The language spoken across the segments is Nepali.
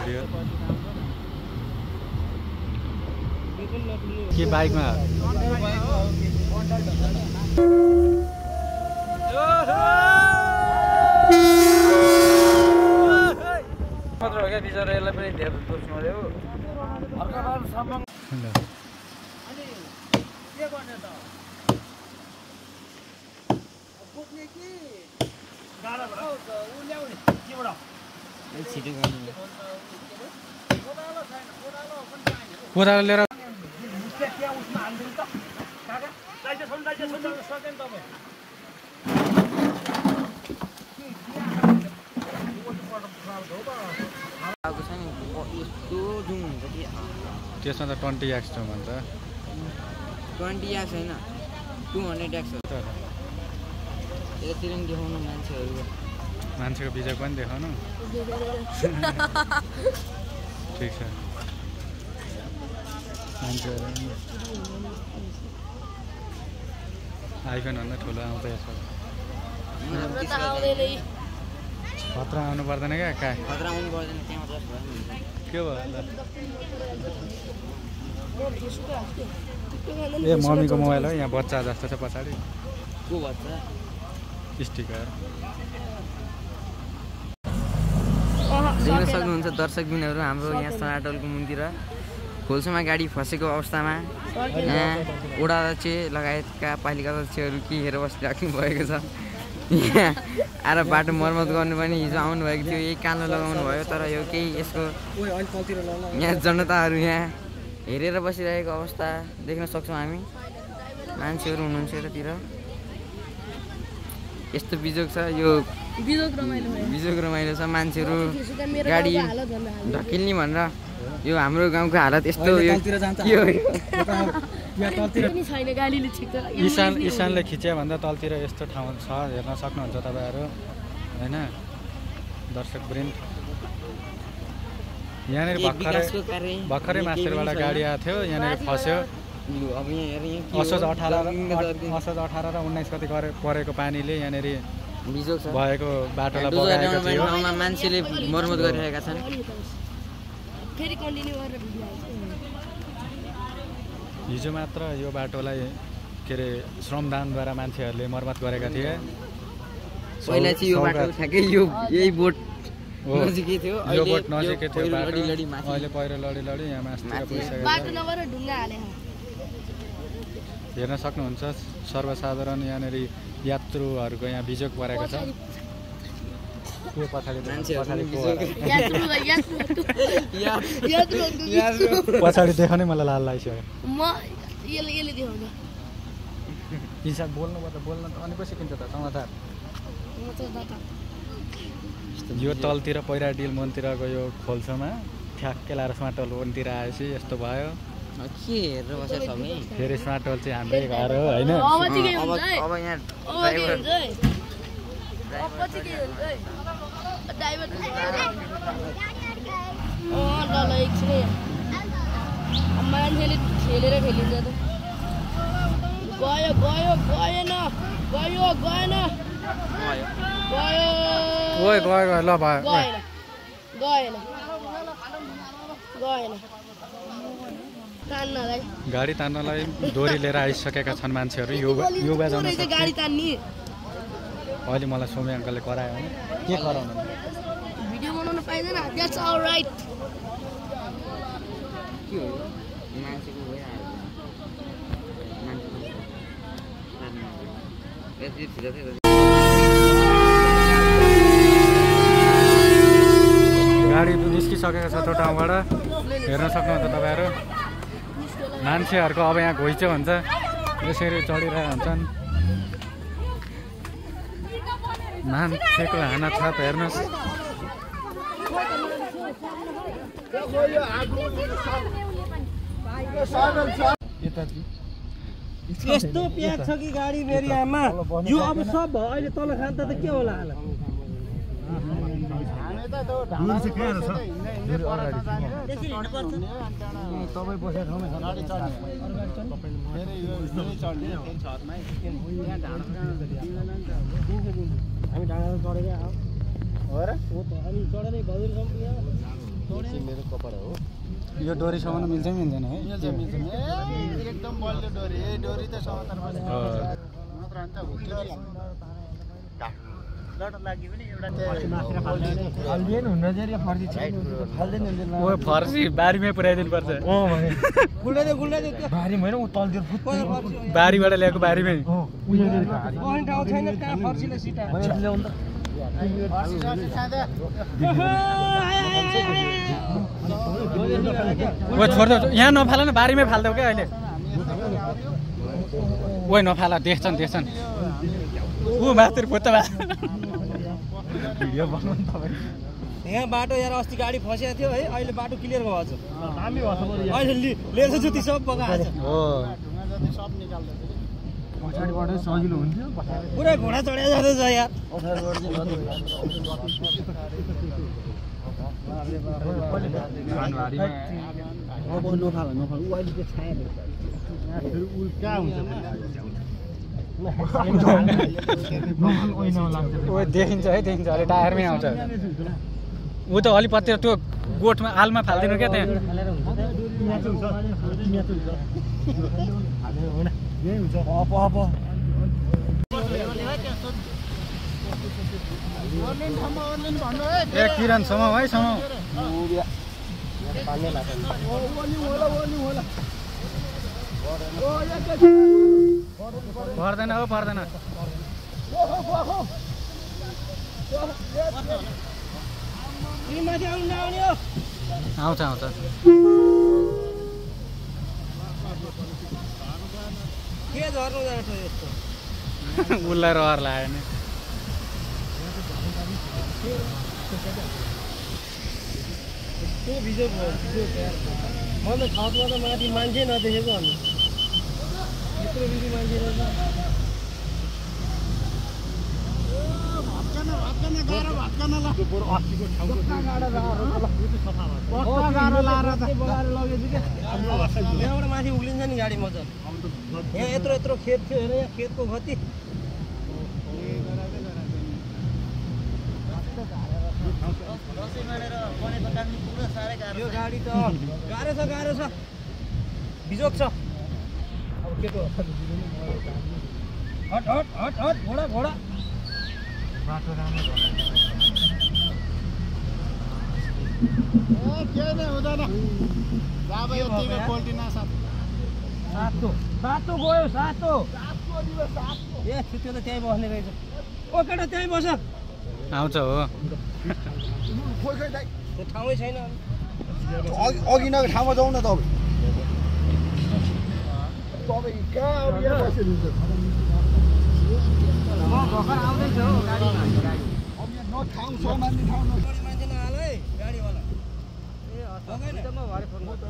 भिडियो के बाइकमा मात्र हो क्या बिचरा यसलाई पनि धेरै दोष नदेऊ अर्को बार सम्म अनि के गर्ने त पुग्ने कि गाडा भयो उ ल्याउने केबाट ए छिटो गर्ने कोदालो लिएर त्यहाँ उसमा हाल्दिनु त काका दाइजो सकेन तपाईँ त्यसमा त 20x भन्छ 20x होइन 200x हो यतातिर पनि देखाउनु मान्छेको विजय पनि देखाउनु ठिक छ आइफोन भन्दा ठुलो आउँदैछ खतरा आउनु पर्दैन क्या खतरा आउनु पर्दैन त्यहाँ जस्ट भयो के भयो ए मम्मीको मोबाइल हो यहाँ बच्चा जस्तो छ पछाडि को बच्चा स्टिकर देख्न सक्नुहुन्छ दर्शकबिनहरू हाम्रो यहाँ सनाटलको मुनतिर खोल्सोमा गाडी फसेको अवस्थामा यहाँ ओडाध्यक्ष लगायतका पालिका अध्यक्षहरू के हेरेर बसिराख्नु भएको छ यहाँ आएर बाटो मर्मत गर्नु पनि हिजो आउनुभएको थियो यही कानो लगाउनु भयो तर यो केही यसको यहाँ जनताहरू यहाँ हेरेर बसिरहेको अवस्था देख्न सक्छौँ हामी मान्छेहरू हुनुहुन्छ यतातिर यस्तो बिजोग छ यो बिजोग रमाइलो छ मान्छेहरू गाडी ढकिल्ने भनेर यो हाम्रो गाउँको हालत यस्तो इसानले खिच्यो भन्दा तलतिर यस्तो ठाउँ छ हेर्न सक्नुहुन्छ तपाईँहरू होइन दर्शकवृन्द यहाँनिर भर्खरै मास्टरबाट गाडी आएको थियो यहाँनिर फस्यो असोज 18 र 19 गते परेको पानीले यहाँनिर भएको बाटोलाई बगाएको थियो मान्छेले मर्मत गरिरहेका छन् हिजो मात्र यो बाटोलाई के अरे श्रमदानद्वारा मान्छेहरूले मर्मत गरेका थिए पहिला चाहिँ यो बाटो ठ्याक्कै यही बोट नजिकै थियो यो बोट नजिकै थियो अहिले पहिरो लडी यहाँ मास्तिर पुगिसकेको हेर्न सक्नुहुन्छ सर्वसाधारण यहाँनिर यात्रुहरूको यहाँ बिजोग परेको छ पछाडि देखाउनै मलाई लाल लागिसक्यो हिसाब बोल्न त अनि पो सिकिन्छ त समाचार यो तलतिर पहिरा डिल मनतिरको यो खोल्छोमा ठ्याक्कै लाएर स्मार्टल वनतिर आएपछि यस्तो भयो के हेरेर बसेर सबै फेरि स्मार्टल चाहिँ हाम्रै घर हो होइन अब यहाँ मान्छेले ठेलेर ठेलिन्छ त गयो गयो गएन गयो गएन गयो ल भयो गएन तान्नलाई गाडी तान्नलाई डोरी लिएर आइसकेका छन् मान्छेहरू यो बजाउन गाडी तान्ने अहिले मलाई सोमे अङ्कलले करायो भने के गराउनु भिडियो बनाउन पाइदैन द्याट्स अलराइट के हो मान्छेको भइहाल्छ गाडी निस्किसकेको छ त्यो ठाउँबाट हेर्न सक्नुहुन्छ तपाईँहरू मान्छेहरूको अब यहाँ घुइँचो हुन्छ यसरी चढिरहेको हुन्छन् मान्छेको हाना छाप हेर्नुहोस् यस्तो प्याक छ कि गाडी मेरो आमा यो अब सब भयो अहिले तल खान्छ त के होला तपाईँ बसेको ठाउँमा हामी डाँडा चढेकै आऊ हो र हो त अनि चढेरै भदुरसम्म मेरो कपडा हो यो डोरीसम्म मिल्छ मिल्दैन है एकदम बलियो डोरी यही डोरी त समाधान पर्छ मात्र अन्त फर्सी बारीमै पुऱ्याइदिनु पर्छ बारीबाट ल्याएको बारीमै छोड्दै यहाँ नफाल न बारीमै फाल्दै क्या अहिले ओ नफाला देख्छन् ऊ मात्र फोटो भिडियो बनाउनु तपाईँ यहाँ बाटो यार अस्ति गाडी फसेको थियो है अहिले बाटो क्लियर भएको छ अहिले लेसो जुती सब बगाएको छ हो पछाडिबाट सजिलो हुन्थ्यो पुरै घोडा चढेर जाँदैछ यार देखिन्छ है देखिन्छ अहिले टायरमै आउँछ ऊ त अलि पत्तिर त्यो गोठमा आलमा फाल्दिनु क्या त्यहाँ ए किरण समाउ है समाउ पर्दैन हो पर्दैन आउँछ आउँछ उसलाई रहर लाग्यो नि मलाई छतमा त माथि मान्छे नदेखेको अनि यत्रो बिजी मान्छे रहेछ यहाँबाट माथि उक्लिन्छ नि गाडी मजा यहाँ यत्रो यत्रो खेत थियो हेर यहाँ खेतको गति यो गाडी त गाह्रो छ बिजोक छ अब केको हट हट हट हट घोडा घोडा बाटो राम्रो के नै हुँदैन जाब यतिको क्वालिटी नसाथ सातो गयो सातो ए त्यो त त्यहीँ बस्ने रहेछ ओ केटा त्यहीँ बस आउँछ हो त्यो ठाउँै छैन अघि न ठाउँमा जाउँ न तपाईँ कहाँ भर्खर आउँदैछ हो गाडीमा मान्छे मान्छे नहाल है गाडीवाला ए म भरे फोन गर्छु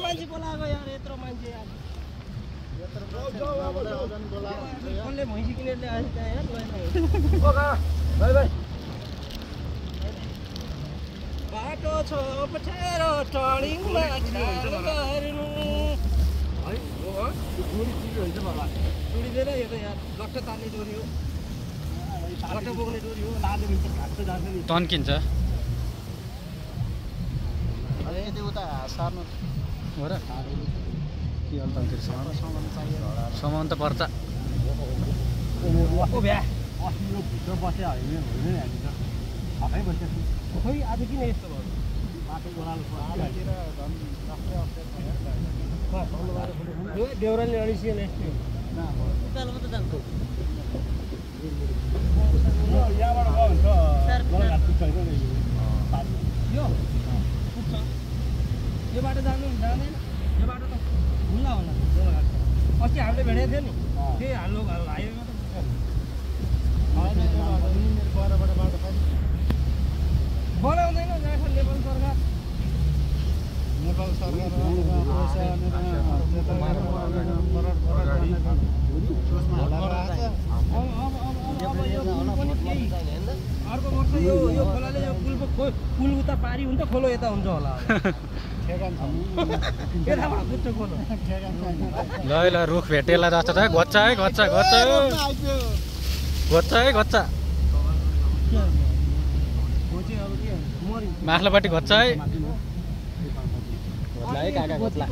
मान्छे बोलाएको यार यत्रो मान्छे यार कसले भैँसी किनेर ल्याएको त्यहाँ यार बाटो छ पछाडो टर्निङमा गर्नु जोडिँदैन यो त यार गट्ट तान्ने डोरी हो गट्ट बोक्ने डोरी हो लाँदै मिल्छ घाँस जान्छ नि तन्किन्छ त्यो उता सार्नु हो र के अन्त सामान त पर्छ ओ भ्या अस्ति यो भित्र बस्यो होइन हामी त आफै बस्छ खोइ आज किन यस्तो भयो बाटो ओह्रालो देउराली अडिसियल यस्तो उकालोमा त जान्छ यहाँबाट गयो भने त यो पुग्छ यो बाटो जाँदैन यो बाटो त खुल्ला होला अस्ति हामीले भेटेको थियो नि त्यही हाइवेमा त बनाउँदैन जहाँ नेपाल सरकार अर्को वर्ष यो खोलाले यो पुल उता पारी हुन्छ खोलो यता हुन्छ होला ल ल रुख भेटेला जस्तो छ घोच्चा है घोच्चा घोच्चा घोच्चा है घोच्चा माथिल्लोपट्टि घोच्चा है काका घोच्ला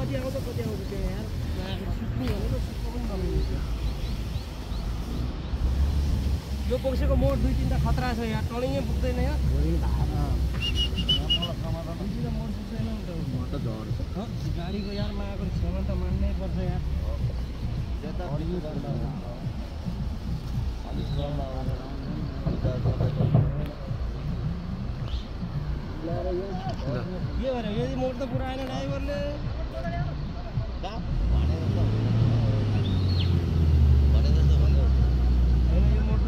यो पोक्सेको मोड 2-3 खतरा छ यहाँ टलिङै पुग्दैन यहाँ गाडीको यार मागेको छेउमा त मान्नै पर्छ यार के गर्यो यदि मोड त पुरा आएन ड्राइभरले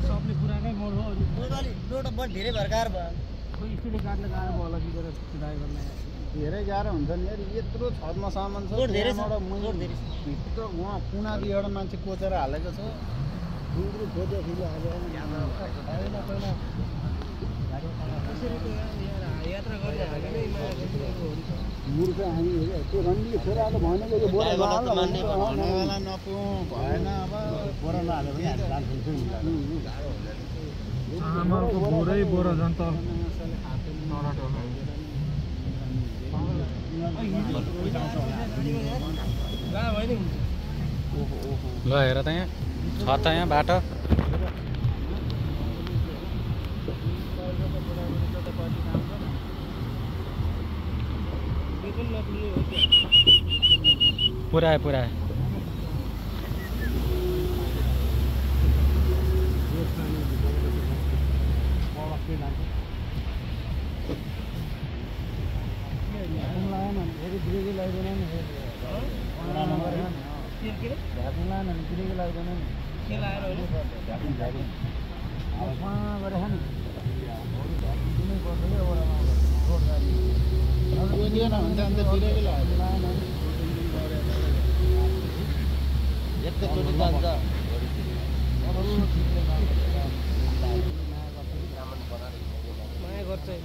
सबले पुरानै मोड हो रोड बड धेरै भर्काएर भयो कोही स्टिल काट्न गाह्रो भयो होला कि ड्राइभरलाई धेरै गाह्रो हुन्छ नि यार यत्रो छतमा सामान छ भित्र उहाँ कुनादी एउटा मान्छे कोचेर हालेको छ यात्रा गर्दै हाल्ने मूर्ख हामी त्यो रन्डी छोराले भनेको यो बोरा नहाल्नु नपो भएन अब बोरा नहाल्यो भने हामी जान खोल्छौँ आमाको बोरै बोरा झन् त ल हेर त यहाँ छ त यहाँ बाटो पुरा पुरा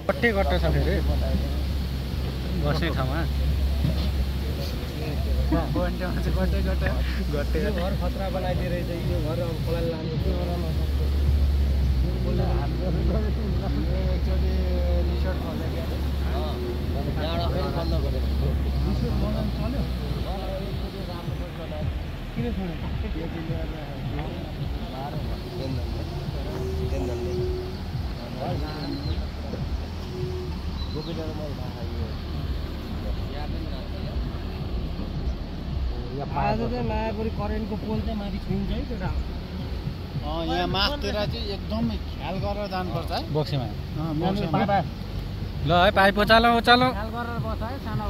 कट्टे कट्टे छ फेरि बस्ने ठाउँमा घर खतरा बनाइदिएर यो घर खोलाले आज चाहिँ मायापुरी करेन्टको पोल चाहिँ माथि छुइन्छ है त्यो यहाँ माथतिर चाहिँ एकदम ख्याल गरेर जानुपर्छ है बक्सीमा ल है पाइप उचालौँ उचालौँ ख्याल गरेर बस्छ है सानो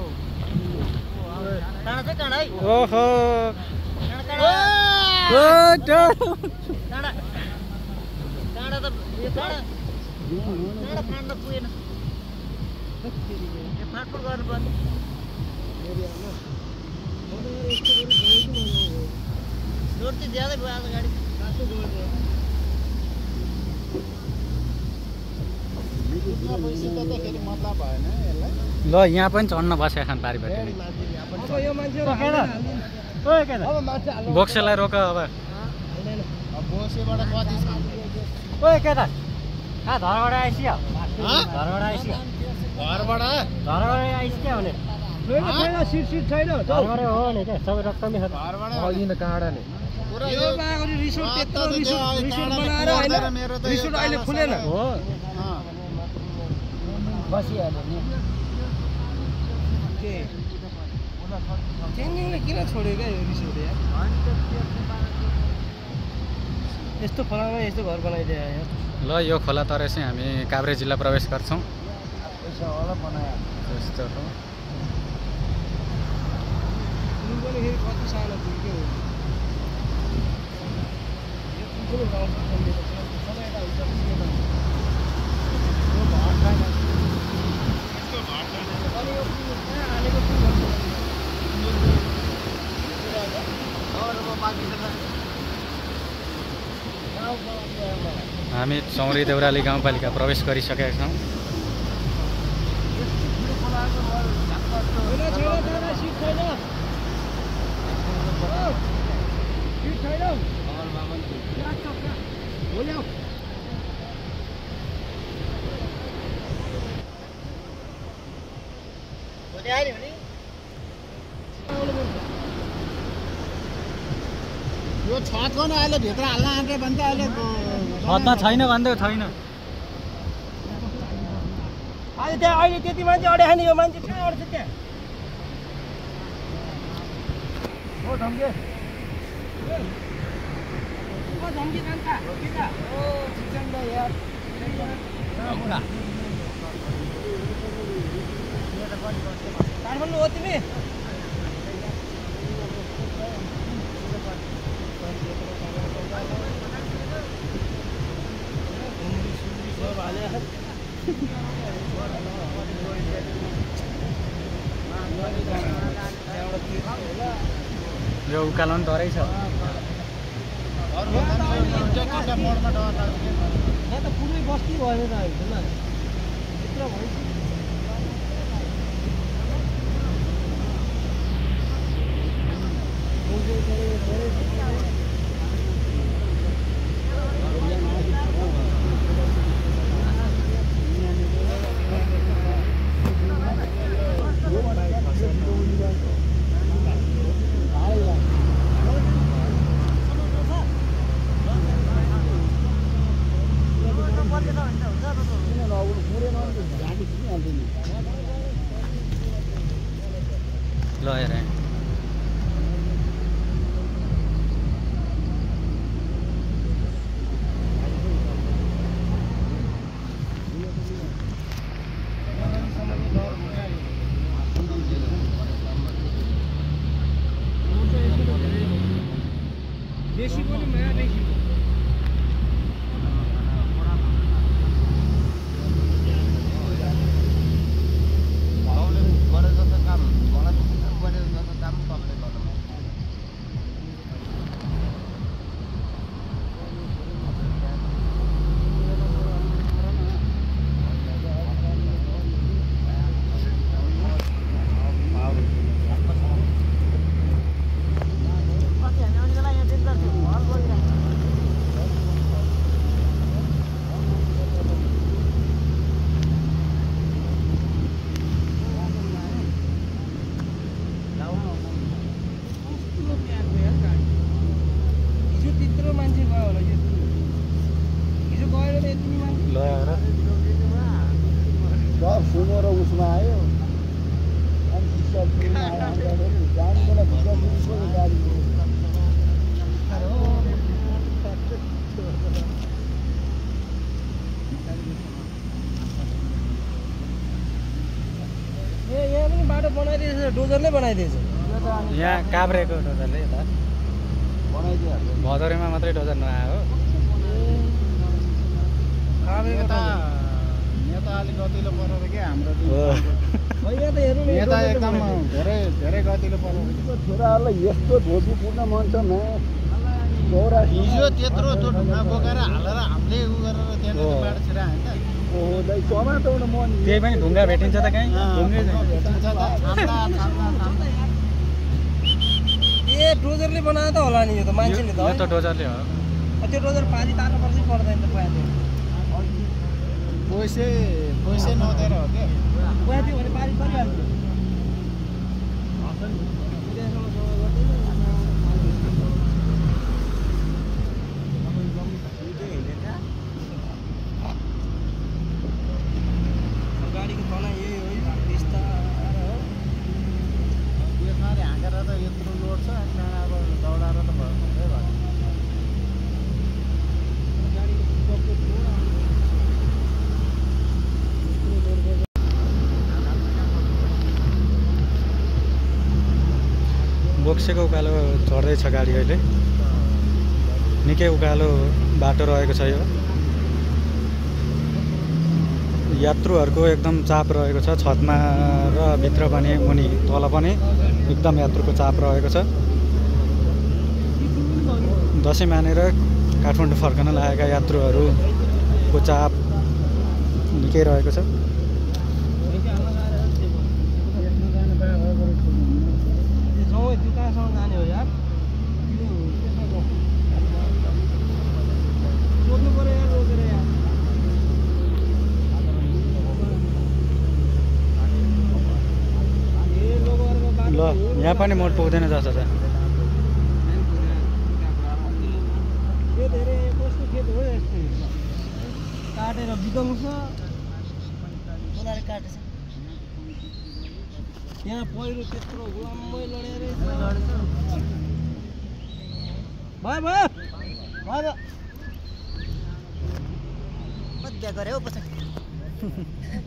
टाढा चाहिँ टाढा है ओहो टाढा टाढा त यो टाढा टाढा फाट्न पुगेन यो फाटफुट गर्नुपर्ने जोड चाहिँ ज्यादै भयो आज गाडी काट्नु जोड मतलब भएन यसलाई ल यहाँ पनि चढ्न बस्या खान पारिबाट अब यो मान्छे बोक्सेलाई रोक अब बोसेबाट कति छ ओए केटा कहाँ धरबाट आइसियो धरबाट आइसियो घरबाट धरबाट आइसियो भने सिट छैन धरबाट हो भने क्या सबै रक्तमै छ घरबाट अघि काँडा नि यो बागरी रिसोर्ट त्यत्रो रिसोर्ट बनाएर हैन रिसोर्ट अहिले खुलेन हो बसिहाल्यो नि के चेन्जिङले किन छोड्यो क्या यो रिसोर्ट यार यस्तो खोलामा यस्तो घर बनाइदियो यार ल यो खोला तरेर चाहिँ हामी काभ्रे जिल्ला प्रवेश गर्छौँ पैसा होला बनायो त्यस्तो हो पुल पनि फेरि कति सानो पुल के हो यो पुल पनि गाउँ चल्दैछ समय त हुन्छ अनि यो पुल कहाँ हालेको पुल हामी चौरी देउराली गाउँपालिका प्रवेश गरिसकेका छौँ यो छतको न अहिले भित्र हाल्न आँटे भन्छ अहिले छतमा छैन भन्दै छैन अहिले त्यहाँ अहिले त्यति मान्छे अडे खाने यो मान्छे कहाँ अड्छ त्यहाँ ओ धम्के कान्छा ओ चिकन द यार काठमाडौँ हो तिमी यो उकालो पनि डरै छ यहाँ त पुरै बस्ती भएन त अहिले यत्रो भइसक्यो ल हेर देशी पनि नयाँ देखि सुमो र उसमा आयो अनि सब जान्दैन गाडी यहाँ पनि बाटो बनाइदिएछ डोजरले बनाइदिएछ यहाँ काभ्रेको डोजरले यता बनाइदिइहाल्छ भदौरेमा मात्रै डोजर नआयो नेता अलिक गतिलो परेर के हाम्रो नेता एकदम धेरै गतिलो परेर छोराहरूलाई यस्तो धोतीपूर्ण मन छ हिजो त्यत्रो त्यो ढुङ्गा बोकेर हालेर हामीले उ गरेर त्यहाँ बाटो छिरा हान्छ ओहो दाइ समातौँ न मन त्यही पनि ढुङ्गा भेटिन्छ त कहीँ ए डोजरले बनाएको त होला नि यो त मान्छेले त यो त डोजरले हो त्यो डोजर पारी तार्नु पर्छ पर्दैन त पैसे नदिएर हो क्या थियो भने पारी परिहाल्छ गाडीको तना यही हो बिस्तारै हो बिस्तारै हाँकेर त यत्रो लोड छ अब दौडाएर त भयो बोक्सेको उकालो चढ्दैछ गाडी अहिले निकै उकालो बाटो रहेको छ यो यात्रुहरूको एकदम चाप रहेको छ छतमा र भित्र पनि मुनि तल पनि एकदम यात्रुको चाप रहेको छ दसैँ मानेर काठमाडौँ फर्कन लागेका यात्रुहरूको चाप निकै रहेको छ ल यहाँ पनि मोड पुग्दैन जस्तो छ। यो धेरै कस्तो खेत हो यस्तो काटेर बिताउँछ बोलाएर काटेछ यहाँ पहिरो त्यत्रो गुलामै लडेर भयो भयो भयो मध्य गरे हो पछि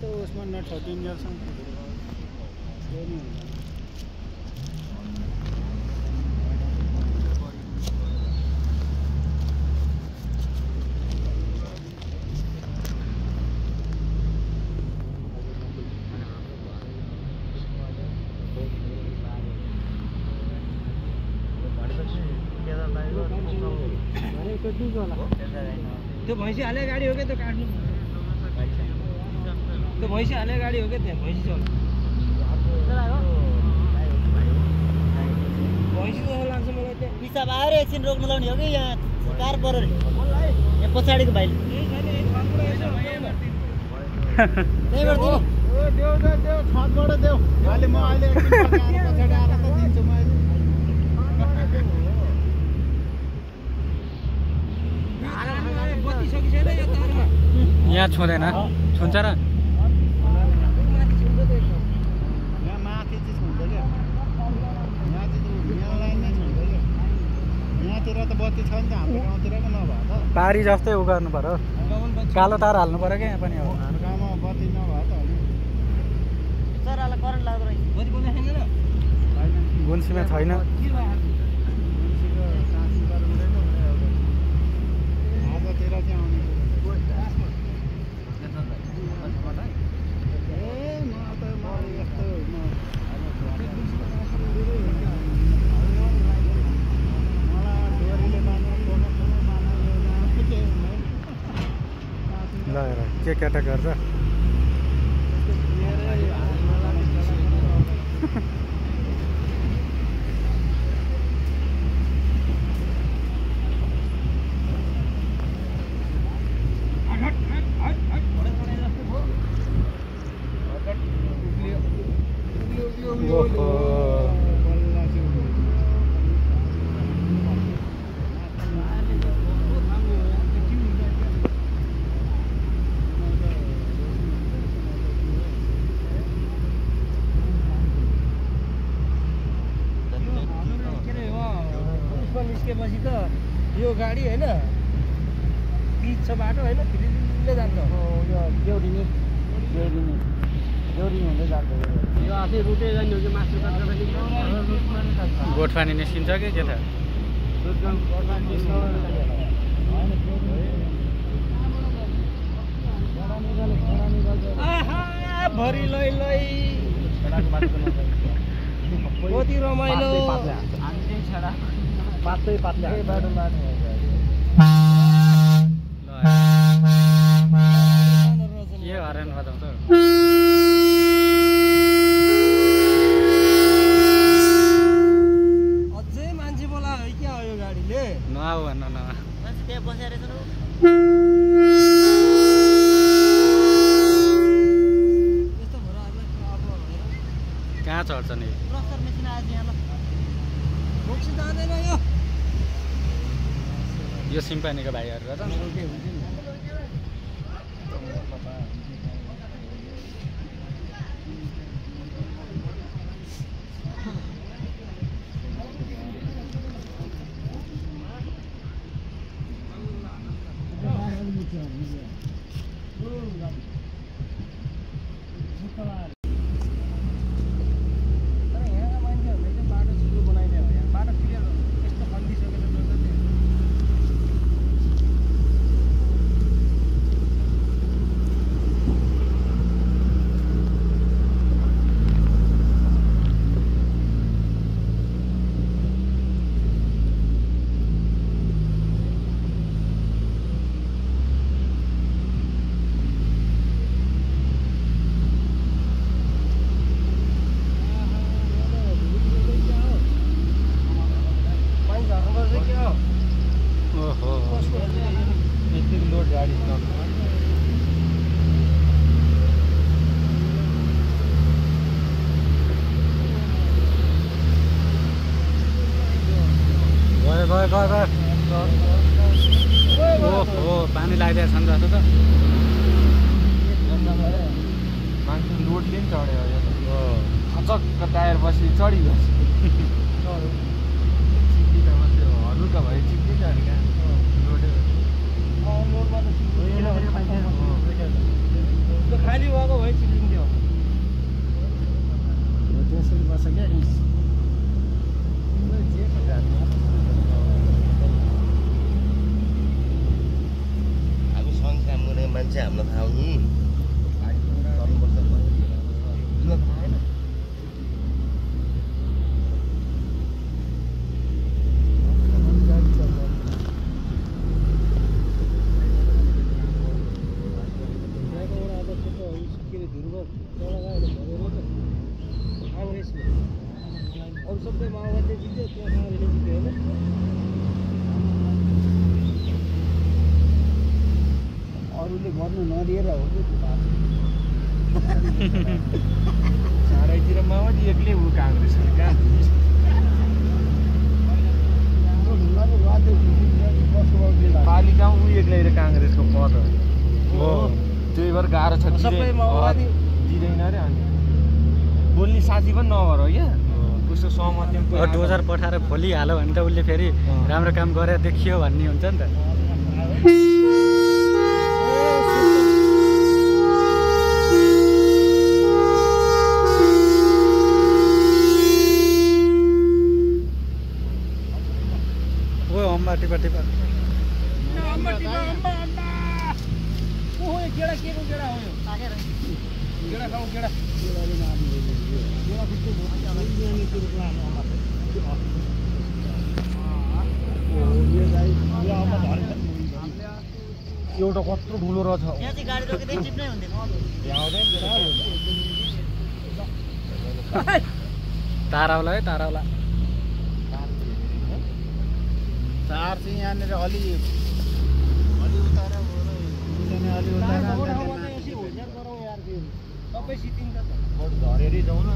तो उसमा न 13 इयर्ससम्म त्यो भैँसी हाले गाडी हो क्या त्यो काट्नु त्यो भैँसी हाले गाडी हो क्या त्यहाँ भैँसी चल्छ भैँसी जस्तो लाग्छ मलाई त्यहाँ पिसाब आएर एकछिन रोक्नु लाउने हो कि यहाँ कार पऱ्यो रे यहाँ पछाडिको भाइले देऊ छतबाट देऊ अहिले म अहिले एकछिन पछाडि आएर त दिन्छु म यहाँ छुँदैन छुन्छ र यहाँ माथि चाहिँ छुन्छ क्या यहाँ चाहिँ यहाँ लाइन नै छुन्छ क्या यहाँतिर त बत्ती छ नि त हाम्रो गाउँतिरको नभए त पारी जस्तै उ गर्नु पर्यो कालो तार हाल्नु पर्यो क्या यहाँ पनि अब हाम्रो गाउँमा बत्ती नभए त चरालाई करेन्ट लाग्दो रहेछ बत्ती बोल्ने छैन र गुन्सीमा छैन आजतिर चाहिँ आउने ल हेर के केटा गर्छ निस्केपछि त यो गाडी होइन पिच छ बाटो होइन फिलिले जान्छ यो देउरी हुँदै जान्छ यो आफै रुटे जाने हो कि मासु गोठपानी निस्किन्छ कि के थाहा भरि लै लै कति रमाइलो पातै पातले बाटो लाने के हरान बजाउँछ अझै मान्छे बोला है क्या हो यो गाडीले नआऊ भन्न न मान्छे त्यहाँ बसेर रहेछ यस्तो भएर कहाँ चढ्छ नि क्रसर मेसिन आएछ यहाँ ल रोक्सी जाँदैन यो यो सिम्पानीको भाइहरू र गयो गयो गयो ओहो पानी लगाइदिएको छ नि जस्तो त मान्छे लोडले पनि चढ्यो अचक्क टायर पछि चढिगयो चिप्ली त मात्रै हल्का भयो चिप्ली त अलिक लोडमा त खाली भएको भए चिप्लिन्थ्यो त्यसरी बस्छ क्या हामी सँग काम गर्ने मान्छे हामीलाई थाहा हुनु अरू सबै माओवादीले जित्यो त्यो काङ्ग्रेसले जित्यो होइन अरूले गर्नु नदिएर हो कि चारैतिर माओवादी एक्लै हो काङ्ग्रेसले कहाँ पालिका ऊ एक्लै काङ्ग्रेसको पद हो त्यही भएर गाह्रो छ सबै माओवादी दिँदैन अरे अनि बोल्ने साथी पनि नगर हो क्या उसको सहमति डोजर पठाएर खोलिहाल्यो भने त उसले फेरि राम्रो काम गरेर देखियो भन्ने हुन्छ नि त ओ अम्बा टिपा टिपा केडा के को केडा हो यो केडा खाऊ केडा एउटा कत्रो ठुलो रहेछ ताराउला है ताराउला चार चाहिँ यहाँनिर अलि उतार सबै सिटिङ त झरेरी जाउँ न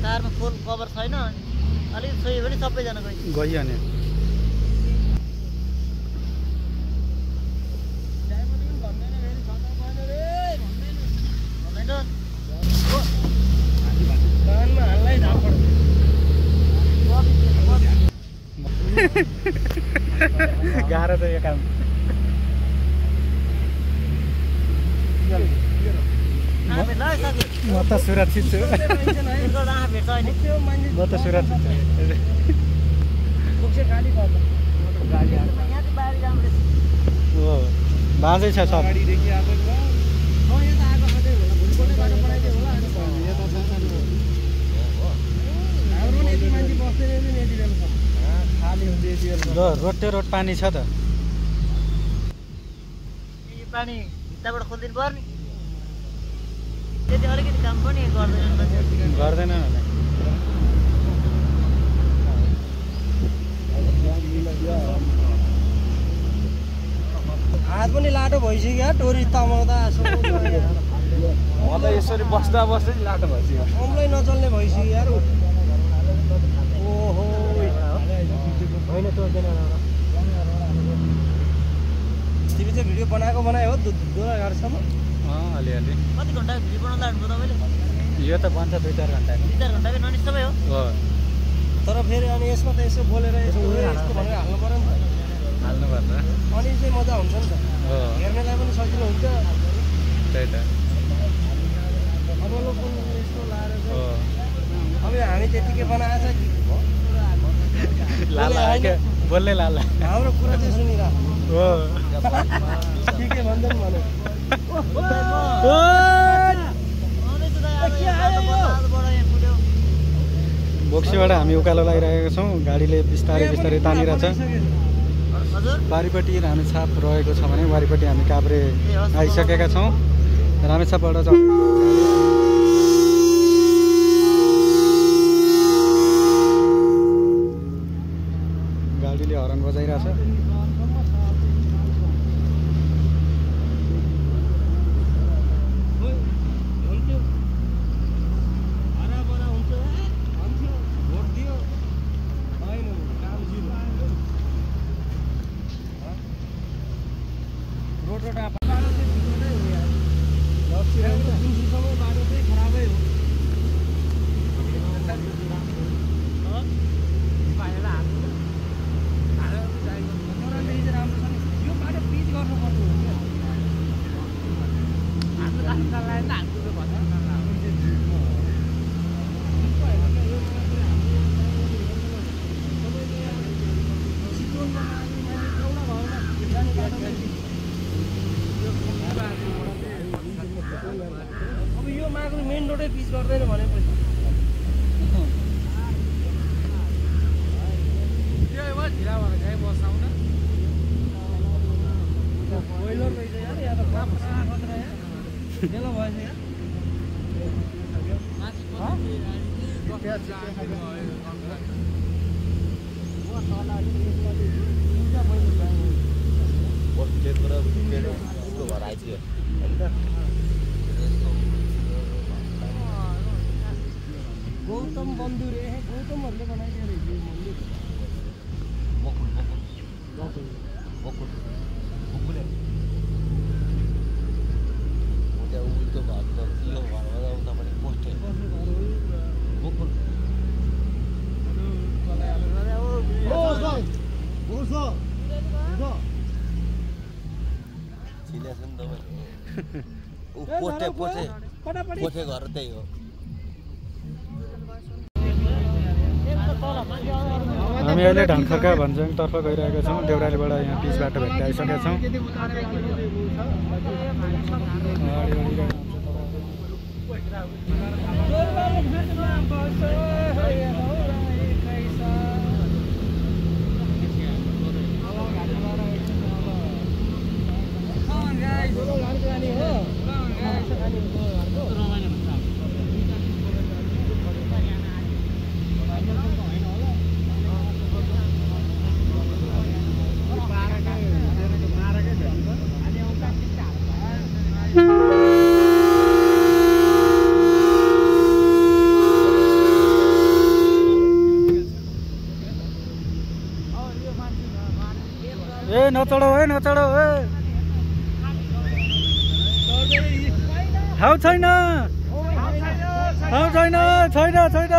तारमा फोन कभर छैन अलिक छोयो भने सबैजना गइयो नि गाह्रो छ यो काम म त सुरक्षित छु म त सुरक्षित छु हो बाँझै छ सब रोटे रोड पानी छ त पानी भित्रबाट खोलिदिनु पर्ने त्यति अलिकति काम पनि गर्दैन हात पनि लाटो भइसक्यो टोरी तमाउँदा म त यसरी बस्दा बस्दै लाटो भइसक्यो औँलै नचल्ने भइसक्यो यार ओहो होइन तिमी चाहिँ भिडियो बनाएको बनायो हो दोलाघाटसम्म अलिअलि कति घन्टा भिडियो बनाउनु लाग्नु तपाईँले यो त बन्छ 2-4 घन्टा 2-4 घन्टाकै नन स्टपै हो तर फेरि अनि यसमा त यसो बोलेर यस्तो भनेर हाल्नु पर्यो नि त हाल्नुपर्छ अनि चाहिँ मजा हुन्छ नि त हेर्नेलाई पनि सजिलो हुन्छ त्यही त अब यस्तो लाएर अब हामी त्यतिकै बनाएको छ लाला बोल्ने लाला हाम्रो कुरा चाहिँ सुनिरहेको हो के भन्छ नि भने बोक्सीबाट हामी उकालो लगाइरहेका छौँ गाडीले बिस्तारै बिस्तारै तानिरहेछ वारिपट्टि रामेछाप रहेको छ भने वारिपट्टि हामी काभ्रे आइसकेका छौँ रामेछापबाट गाडीले हर्न बजाइरहेछ गर्दैन भनेपछि बोइलर रहेछ यार या त खतरा खतरा यार बेला भएछ यार गौतम बन्धु रे गौतमहरूले बनाइदियो रे यो मन्दिर पोथे घर त्यही हो हामी अहिले ढङ्खर्का भन्ज्याङतर्फ गइरहेका छौँ देउरालीबाट यहाँ पिच बाटो भेट्दै आइसकेका छौँ नचढो है नचढो है ठाउँ छैन ठाउँ छैन छैन छैन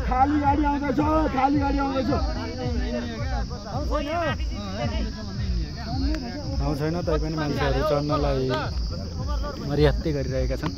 खाली गाडी आउँदैछ खाली गाडी आउँदैछ ठाउँ छैन तैपनि मान्छेहरू चढ्नलाई मर्यादा गरिरहेका छन्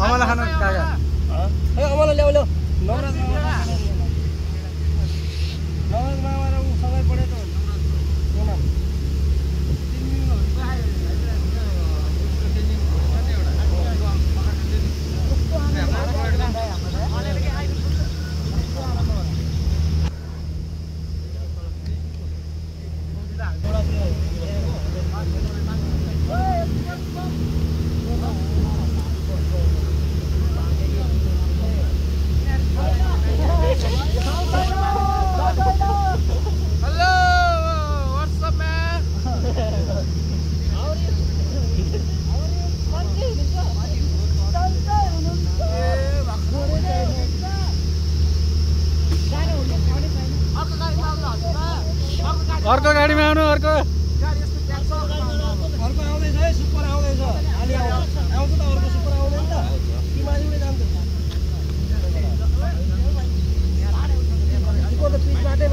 अमला खानु काका अमला ल्याउ ल्याउ नवराज मामा ऊ सबै पढेको अर्को गाडीमा आउनु अर्को आउँदैछ है सुपर आउँदैछ अलि आउँछ त अर्को सुपर आउँदैन त कि माथिबाट जान्छ सुपर त पिचबाटै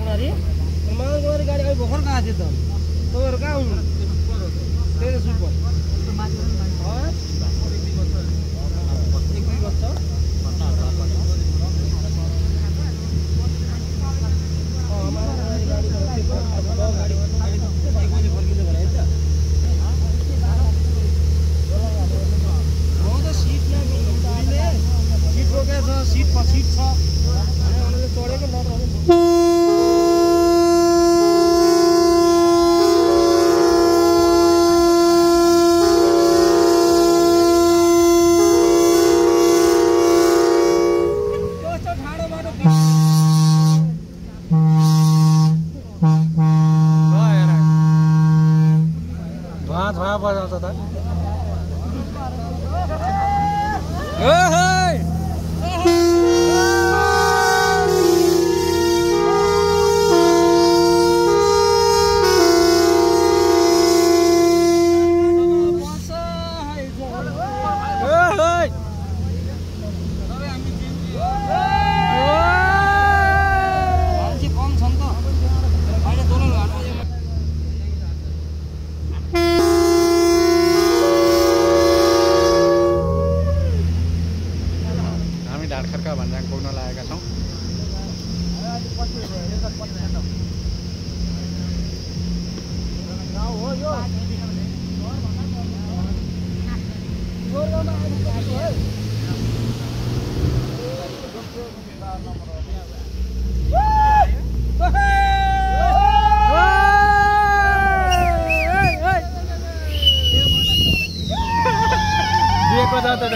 गाडी अहिले भर्खर गएको थियो त तपाईँहरू कहाँ हुनु त्यही त सुपर सीट छ चढेको नत्र त ओहे ढाडखर्का भन्ज्याङ पुग्न लागेका छौँ। दिएको जाँदा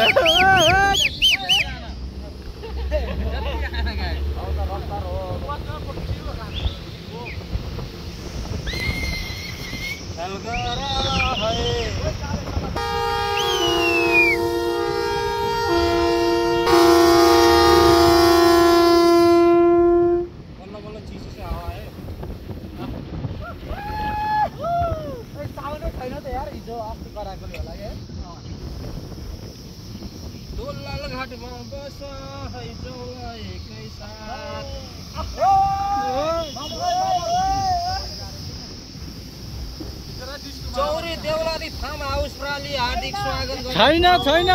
चौरी देउलाली फार्म हाउस प्राली हार्दिक स्वागत गर्छ। छैन छैन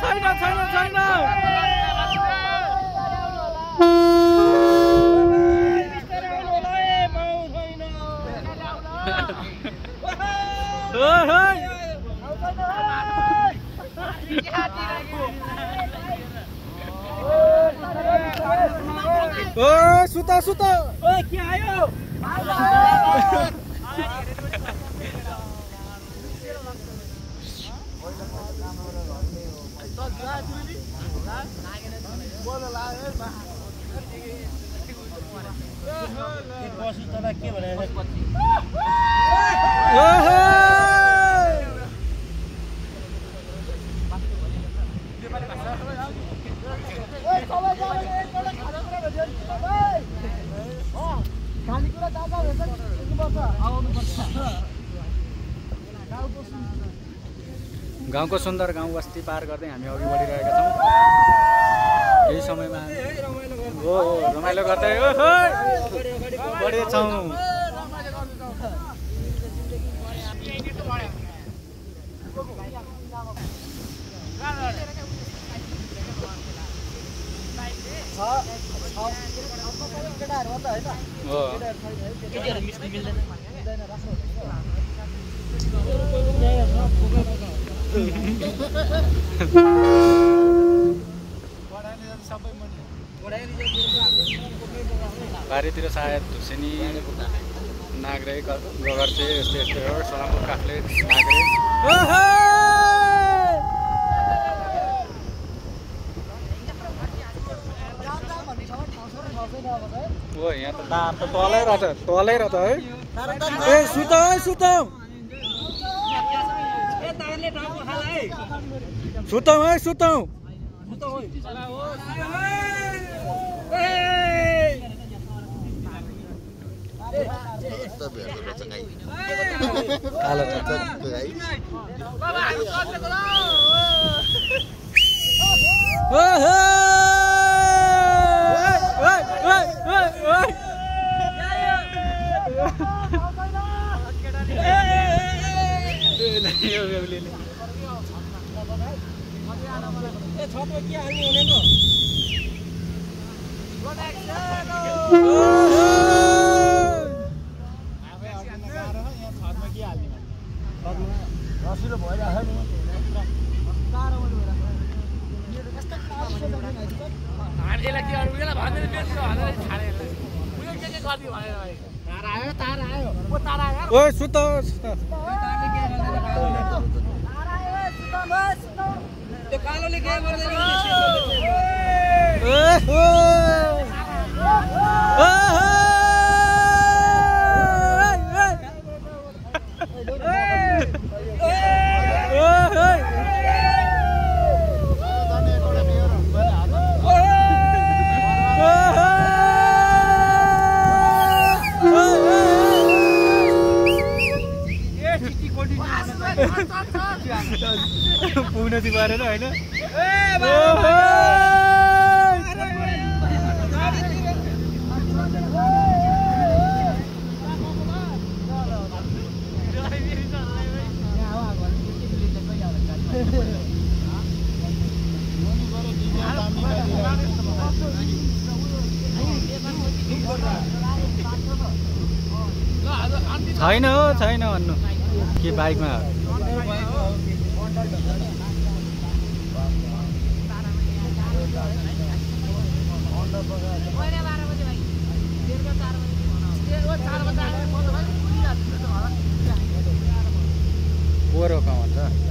छैन छैन छैन ओ सुता सुता ओए के आयो बसु तँलाई के भनेको गाउँको सुन्दर गाउँ बस्ती पार गर्दै हामी अघि बढिरहेका छौँ। यही समयमा हो रमाइलो गर्दै बढेछौँ। बारीतिर सायद धुसेनी नाग्रे गगर्चे यस्तो यस्तो सलामको काठले नाग्रे ओ यहाँ त तार त तलै रहेछ है। ए सुतौ है सुतौ सुतौ है सुतौ छतमा के हाल्नु भनेको रसिलो भइरहेको ओ सुत त्यो कालोले के गर्दैन पुग्नु चाहिँ परेन होइन छैन हो छैन भन्नु के बाइकमा पोरो कहाँ भन्छ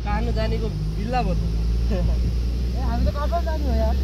काहानु जानेको बिल्ला भयो हामी त कहाँ जाने हो यार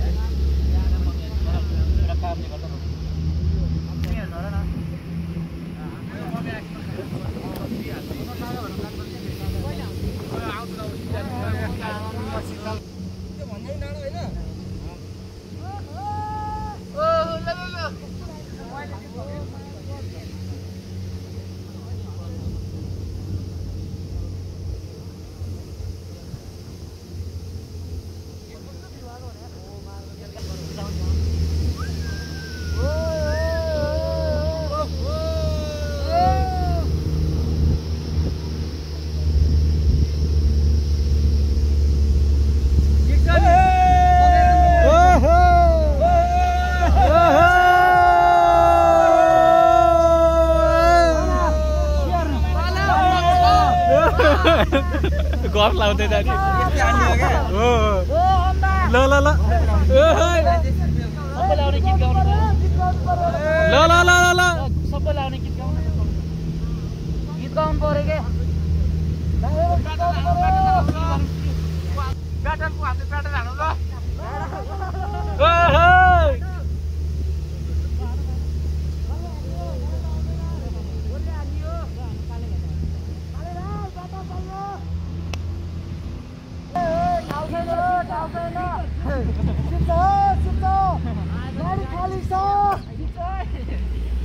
गफ लाउँदै जाने हो ल ल ल ल ल ल ल सबै लाउने गीत गाउनु पर्यो के ब्याटरको हातले ब्याटर हानु ल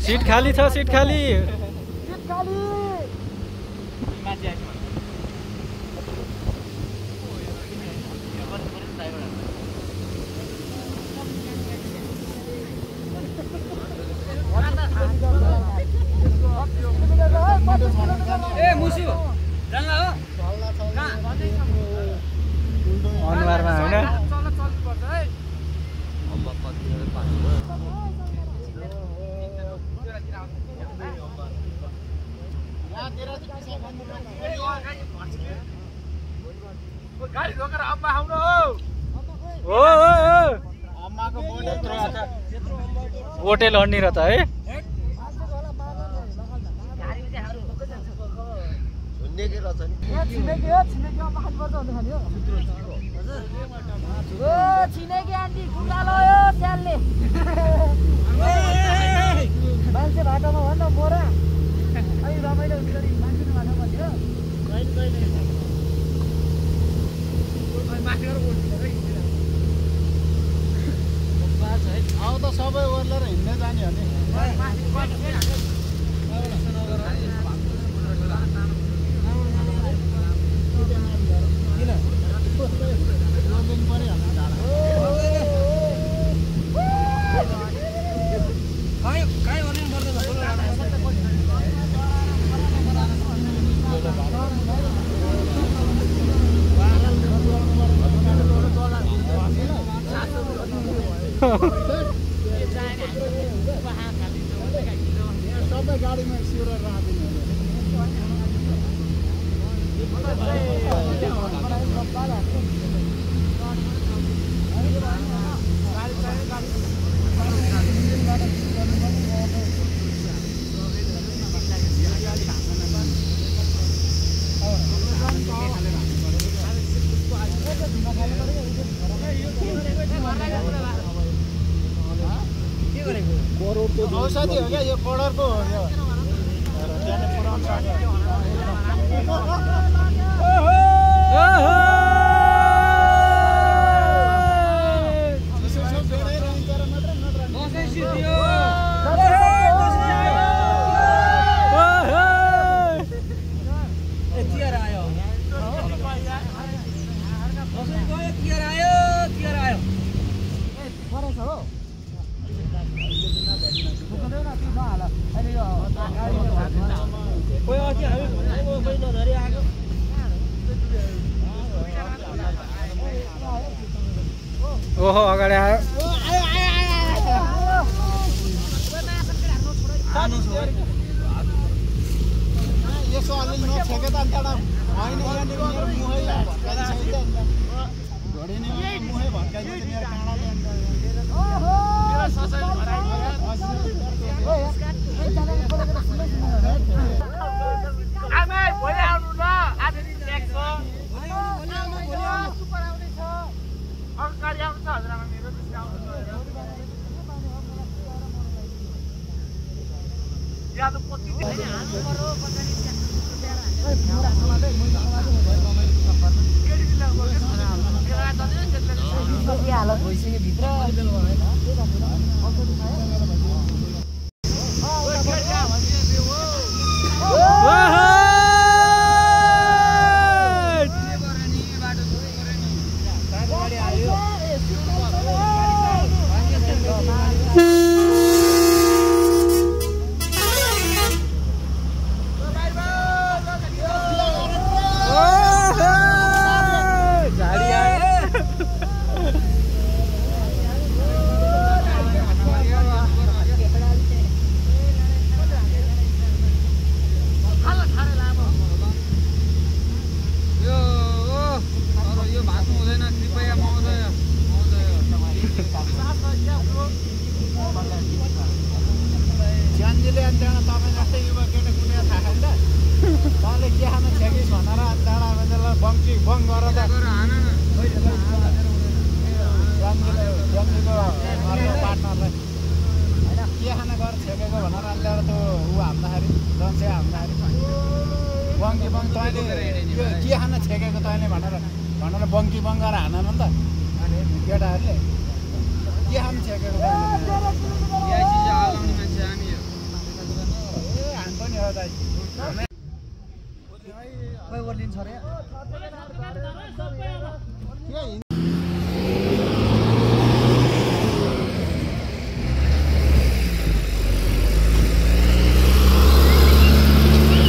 सीट खाली छ सीट खाली ए मुसु जान्ला हो अनुहारमा होइन गाडी रोकेर अम्मा आउनु हो अम्माको बोट यत्रो छ बोटे लड्ने र त है झुन्डेकै रहेछ नि छिनेकी आन्टी गुलालो यो स्यालले मान्छे बाटोमा भन्न मोरा अनि रमाइलो हुन्छ नि मान्छेको बाटो भन्दियो अब त सबै ओर्लेर हिँड्दै जाने हो नि सबै गाडीमा सिउर राखिदिनु औषधि हो क्या यो कलरको हो यो त्यहाँ पुराउनु सक्यो ओहो अगाडि आयो यसो अलिअलि नछेके त अन्त होइन यहाँनिर मेरो मुहै भत्काइसक्यो नि त घोडी नै मुहै भत्काइसक्यो मेरो काँडाले हालत भइसक्यो भित्र ज्यानजीले अनि त्यहाँ तपाईँ जस्तै युवा केटा कुनै थाहा छैन त तँले के खान छेकिस् भनेर अनि त्यहाँ मान्छेलाई बङ गरेर ज्यानजीको पार्टनरलाई होइन के खान गरेर छेकेको भनेर अनि त्यहाँ त्यो ऊ हाम्दाखेरि रन्से हाम्दाखेरि बङ तैँले के खान छेकेको तैँले भनेर बङ गरेर हान नि त केटाहरूले के खान छेकेको खोइ ओर्लिन्छ अरे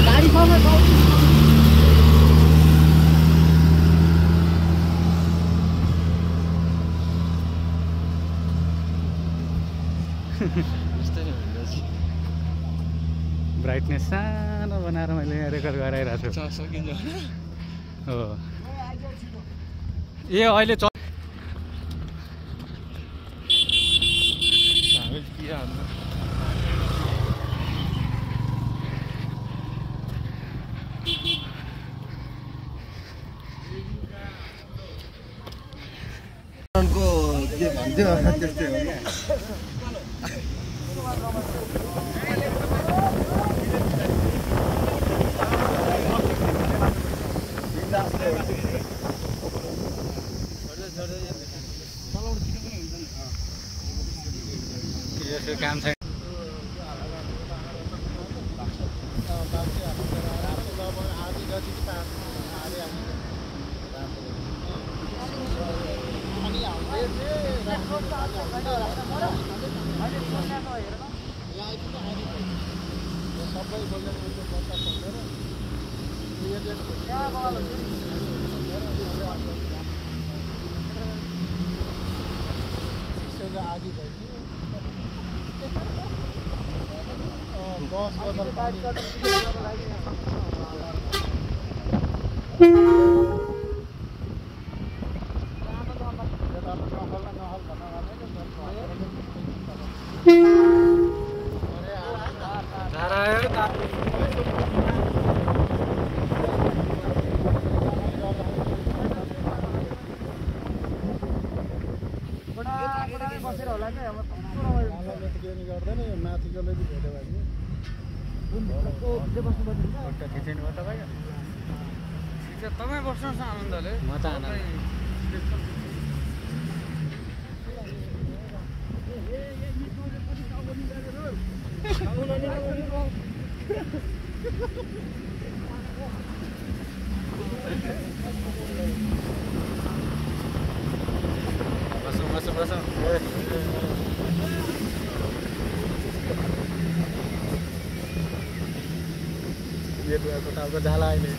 गाडी पाउन ब्राइटनेस सानो बनाएर मैले यहाँ रेकर्ड गराइरहेको छु हो ए अहिले के भन्थ्यो त्यस्तै हो क्या काम छैन बसेर होला क्या मालाले त के नि गर्दैन यो माथिकोले चाहिँ भेट्यो भने फोटो खिचिनु भयो तपाईँ तपाईँ बस्नुहोस् न आनन्दले म त आनन्द बसौँ यो दुवाको टाउको जाला अहिले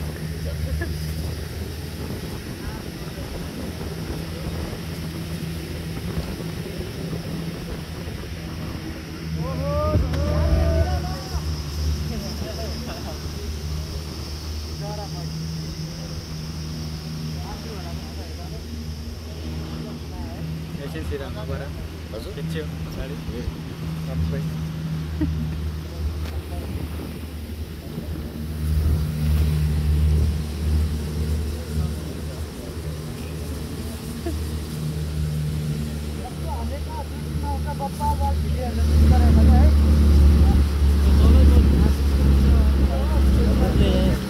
एकछिन सिरामा गएर हजुर खिच्यो पछाडि सबै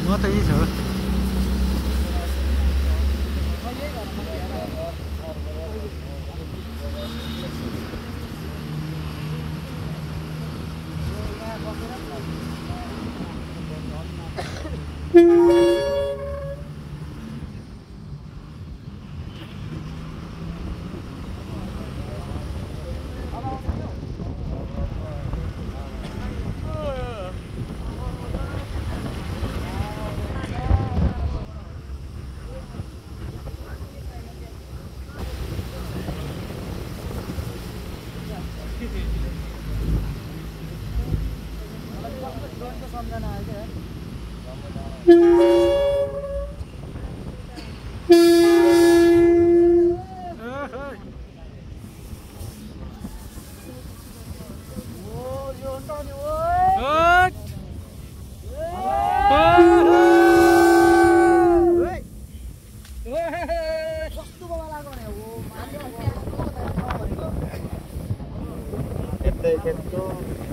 म त यही छ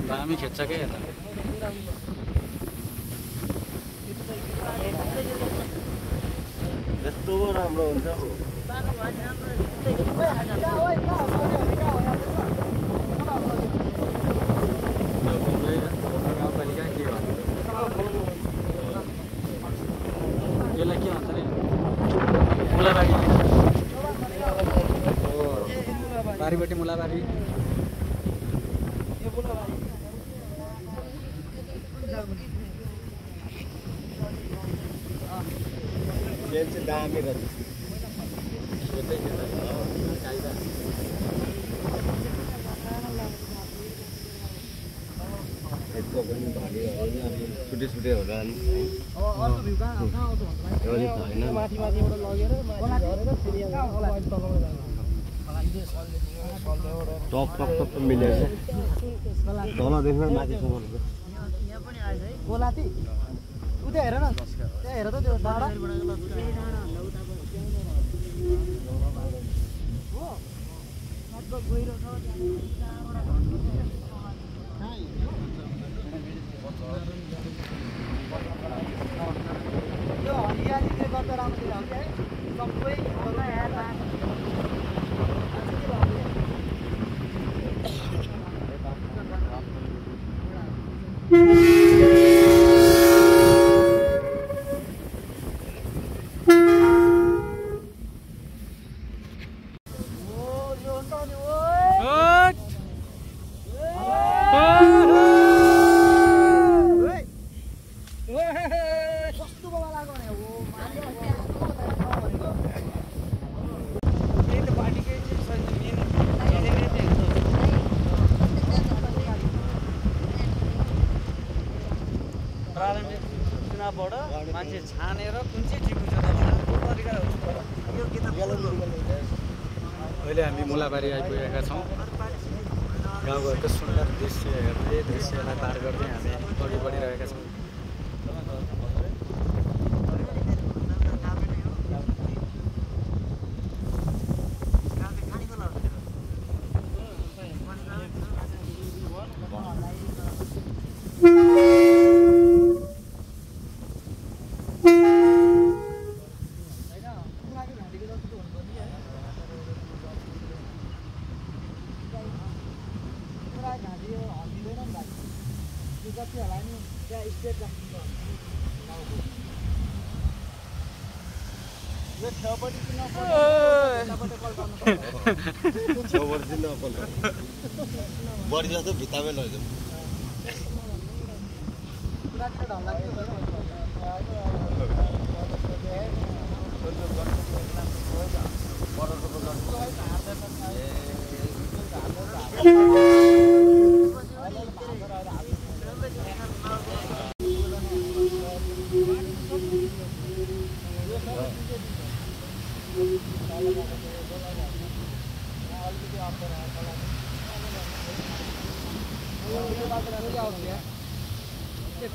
दामी खेच्छ क्या यता यस्तो राम्रो हुन्छ गाउँपालिका के हो यसलाई के भन्छ नि मुलाबारी बारीबटी मुलाबारी दामी रहेछ यसको पनि छुट्टै छुट्टै होला नि टप टप टप मिलेर तलदेखि माथिसम्म गोलाती उता हेर न त्यहाँ हेर त त्यो डाँडा यो हरियालीले गर्दा राम्रो हुन्छ है सबै मान्छे छानेर कुन चाहिँ ठिक हुन्छ अहिले हामी मुलाबारी आइपुगेका छौँ गाउँघरको सुन्दर दृश्य हेर्दै दृश्यलाई पार गर्दै हामी अघि बढिरहेका छौँ यो हल्लिँदैन नि भाइ त्यो जति होला नि त्यहाँ स्ट्रेट राख्नु यो छेउपट्टि किन छेउपट्टि नपल्ट बढी जस्तो भित्तामै लैजाउँ पुरा ढल्ला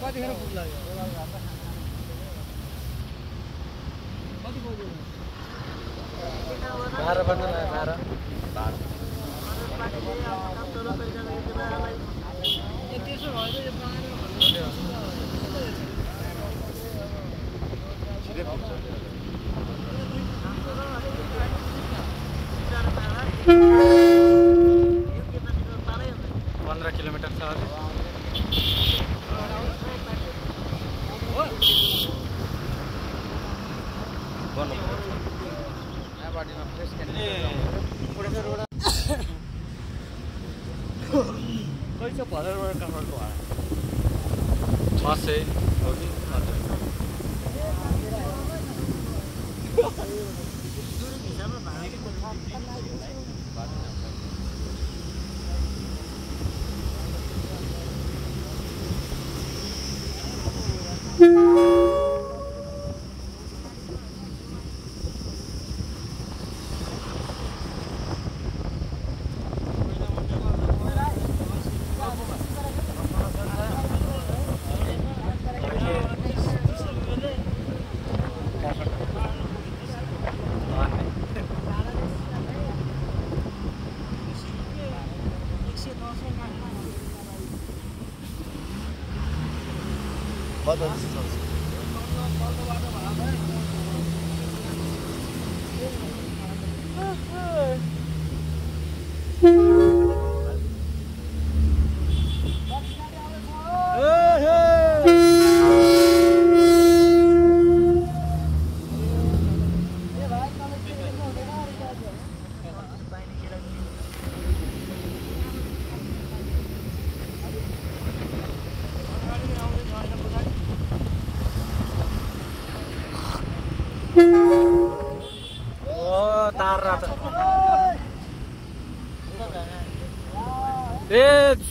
कतिखेर पुग्ला कति बज्यो 12 बज्न लाग्यो 15 किलोमिटर छ अझै कैसे भदरबाट काठमाडौँ आयो 600 हो कि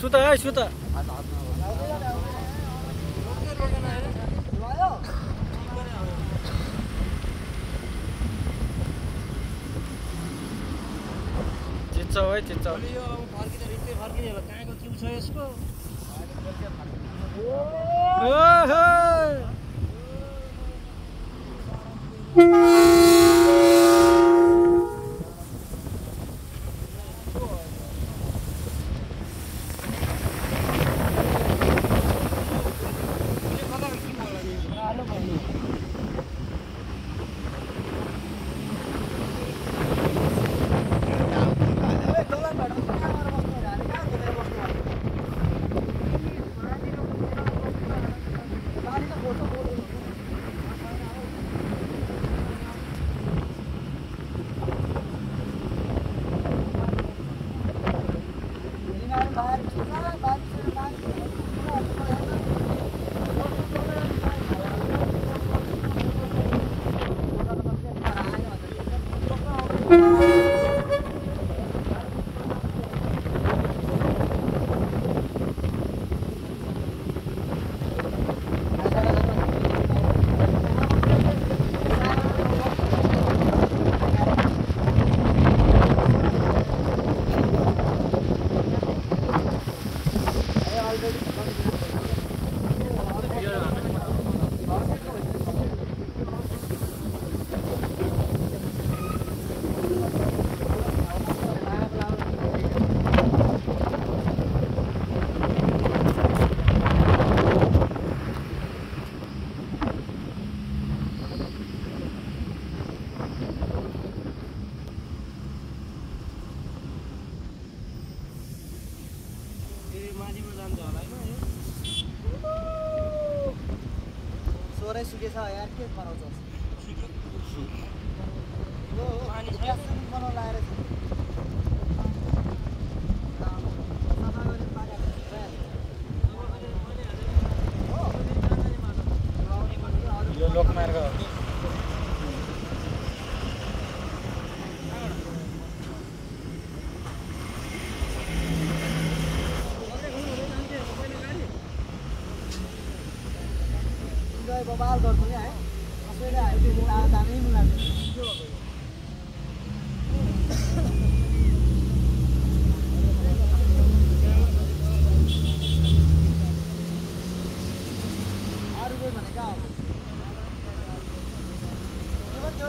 सुता है सुता चिच्चौ है चिच्चौ फर्किने होला कहाँको चिउ छ यसको माथिबाट जान्छ होला हैन सोरै सुकेछ यार के बनाउँछ यो पानी छ बनाउन लाएर छ यो लोकमार्ग बबाल गर्छु नि है कसैले आइदिनु जानै मिल्दैन अरु कोही भनेको अब के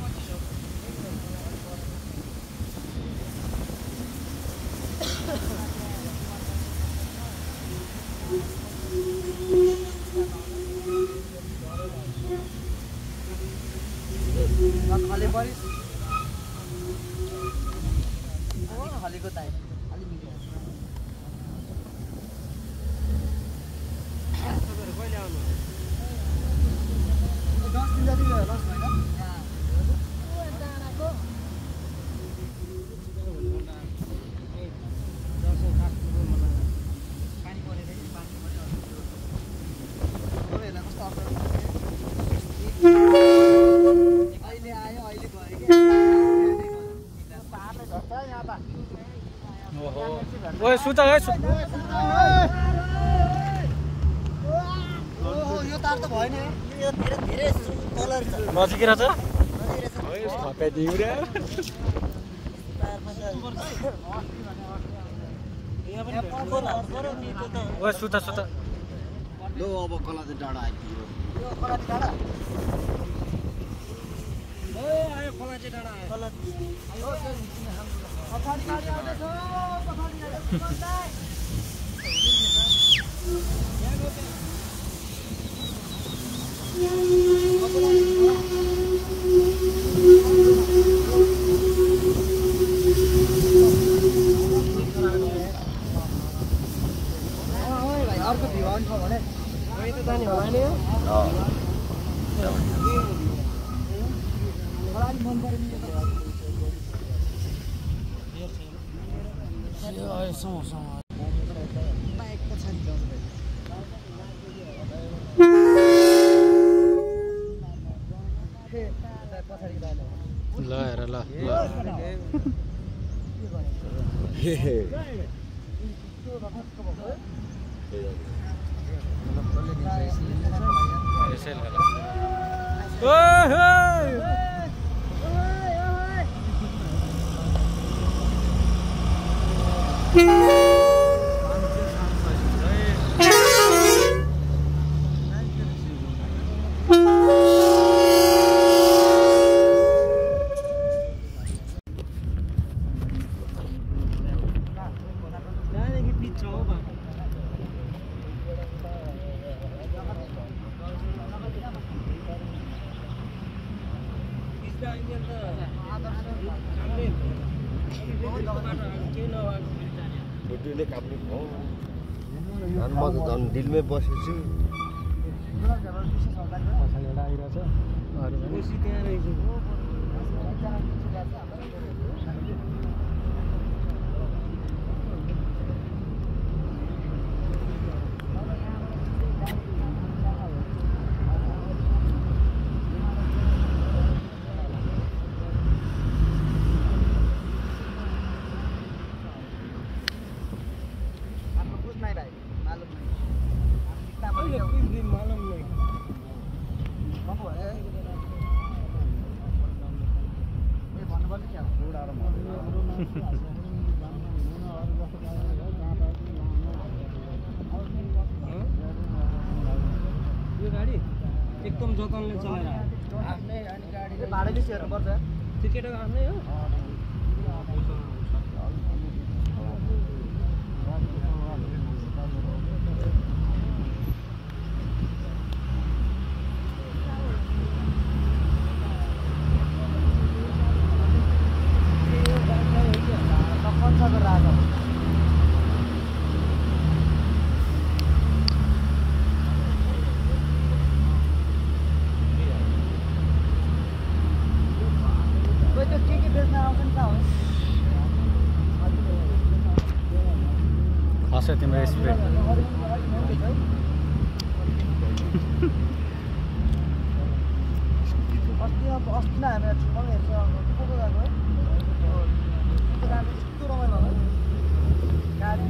भन्छ एउटा छ खाली परिस खालीको ताई अलि मिल्यो तपाईहरु कहिले आउनु 10 दिन जति भयो लस भएन ओए सुता है यो तार त भयो नि यो धेरै धेरै कलर छ नजिकै रहेछ ओए खपे दिउरे ओए सुता सुता लो अब कला चाहिँ डाँडा आइपुग्यो यो खोला डाँडा आयो खोला चाहिँ डाँडा आयो खोला पछाडि गाडी आउँदैछ पछाडि गाडी अर्को भ्यू आउँछ भने त जाने होला नि मलाई मन पर्ने बाइक पछाडि जानु पछाडि जानु ल हेर ल म त झन् दिलमै बसेछु पछाडि एउटा आइरहेछ अरू त्यहाँ रहेछ आफ्नो जतनले चलाएर आफ्नै अनि गाडीको भाडा बेसी हेर्नुपर्छ त्यो केटाको आफ्नै हो खस्यो तिम्रो स्प्रे अस्ति नै हामी ठुलो हेर्छ को को गएको यस्तो रमाइलो होला गाडी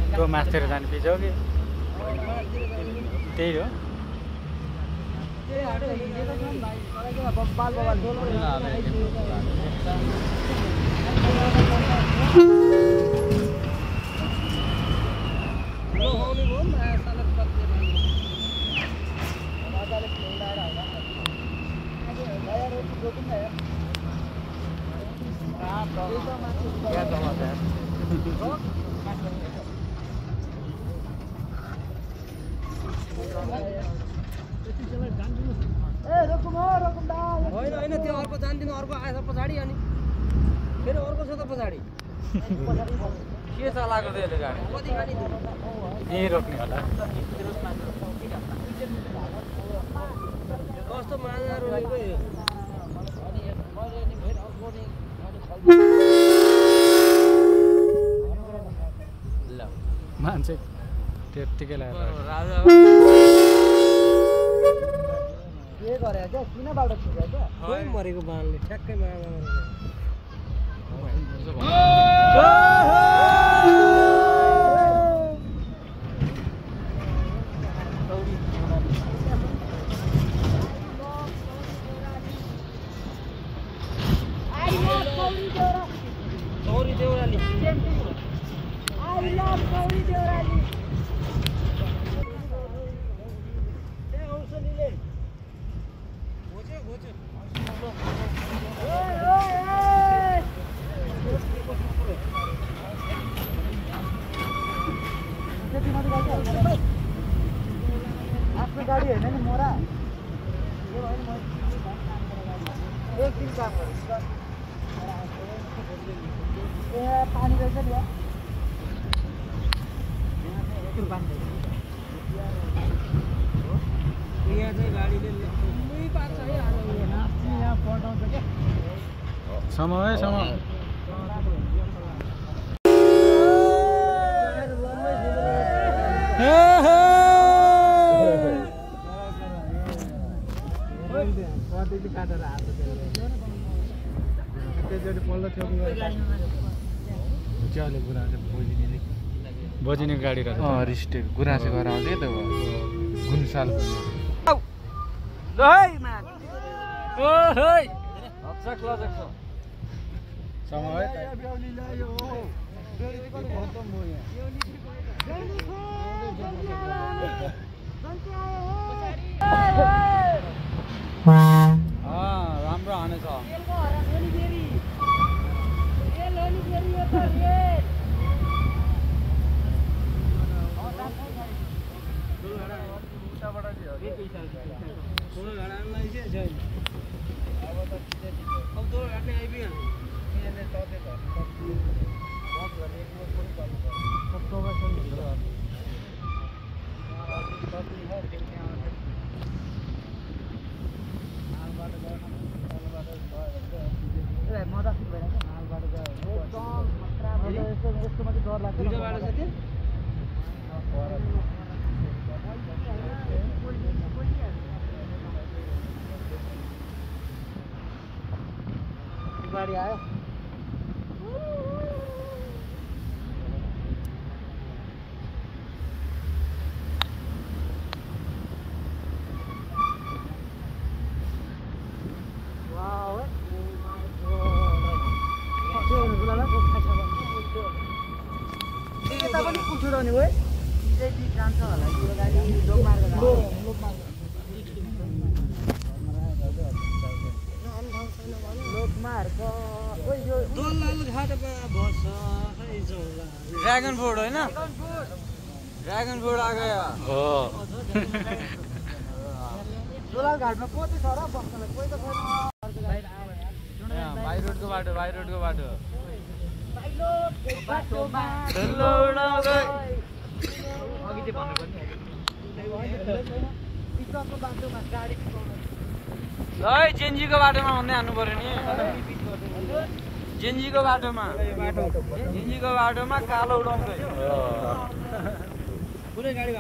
त्यो मास्तिर जाने पिज हो कि त्यही हो होइन त्यो अर्को जान्दिनु अर्को आएछ पछाडि अनि फेरि अर्को छ त पछाडि के चलाएको त्यसले गाडी यहीँ रोक्ने होला कस्तो माजा रोकेको मान्छे त्यत्तिकै राजा के गरे क्या किन बाटो छिर्यो क्या खोइ मरेको बाणले ठ्याक्कै मागा गौरी देउराली I love गौरी देउराली आफ्नो गाडी होइन नि मोरा एक दिन काम गर्छु पानी रहेछ नि यहाँ चाहिँ गाडीले पार्छ है यहाँ पठाउँछ क्या समय काटेर हाल्छ त्यसले पल्लो थियो च्याले गुराँसे बजिने गाडी रहेछ रिस्टेक गुराँसे गरेर आउँछ त गुन्साल समय छैन अब त अब दोल घाट्ने आइपुग्यो यहाँले टपे त बस गर्ने एक मोड पनि गर्नु पर्छ सब प्रोफेसन भित्र तपली है देखने आउँछ हालबाट गर्न हालबाट भयो ए मजा फिल भइरहेको हालबाट गयो एकदम खतरा भयो यस्तो माथि डर लाग्छ दुईटा बाटो छ त्यो गाडी आयो ड्रैगन फ्रूट है ना ड्रैगन फ्रूट आ गया हो दोलाल घाट में कति छ र बस्नलाई कोही त छैन बाइ रोडको बाटो अघि चाहिँ भन्नुपर्ने पिकअपको बाटोमा गाडी ल जेन्जीको बाटोमा भन्दै हान्नु पर्यो नि जेन्जीको बाटोमा कालो उडाउँदै कुनै गाडी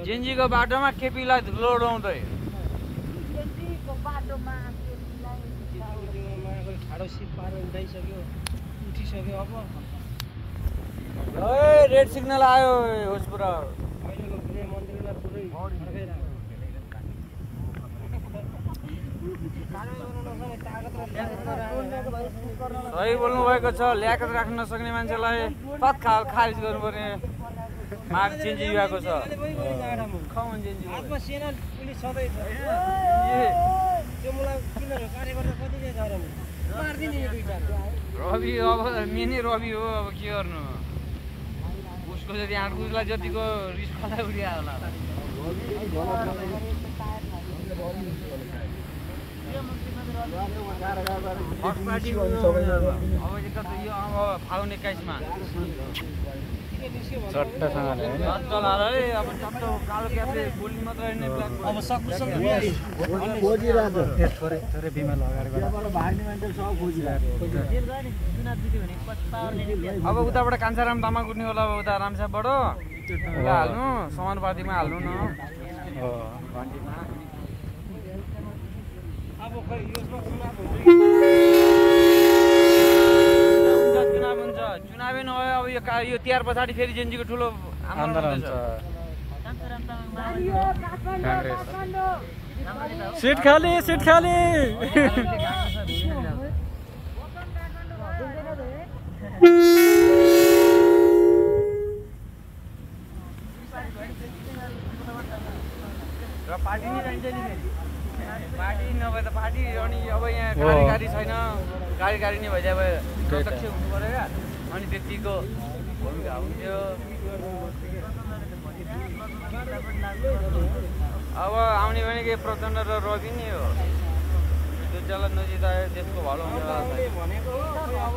जेन्जीको बाटोमा केपीलाई धुलो उडाउँदै ठाडो सिट पारेर उठाइसक्यो उठिसक्यो अब रेड सिग्नल आयो होसपुरा अहिलेको कुनै मन्दिरलाई पुरै सही बोल्नु भएको छ ल्याकत राख्न नसक्ने मान्छेलाई तत्काल खारिज गर्नु पर्ने माग जेन्जी भएको छ हातमा सेना पुलिस सधैँ छ त्यो मलाई किन कार्यकर्ता कति छ र मार्दिने यो दुईटा रवि अब मेनै रवि हो अब के गर्नु उसको जति आँटकुसलाई जतिको रिस मलाई उडिया होला अब फागुन 21 मा चट्टासँगले हैन अब चट्टो कालो क्याफे बोल्ने मात्र हैन अब सक्नु खोजिरहेको थोरै बिमार लगाएर त्यहाँबाट भाग्ने मान्छे सब खोजिरहेको अब उताबाट कान्छाराम तामाङ कुट्ने होला अब उता रामसापबाट हाल्नु समानुपातिमा हाल्नु न घन्टीमा अब खै यसमा चुनाव हुन्छ चुनावै नभए अब यो तिहार पछाडि फेरि जेन्जीको ठुलो आन्दोलन हुन्छ सिट खाली र पार्टी नै रहन्छ नि पार्टी नभए त पार्टी अनि अब यहाँ कार्यकारी छैन कार्यकारी नै भइदिए भए प्रत्यक्ष हुनु पर्यो क्या अनि व्यक्तिको भूमिका हुन्थ्यो अब आउने भनेको प्रचण्ड र रवि नै हो दुईजनालाई नजितायो देशको भलो हुन्छ भनेको अब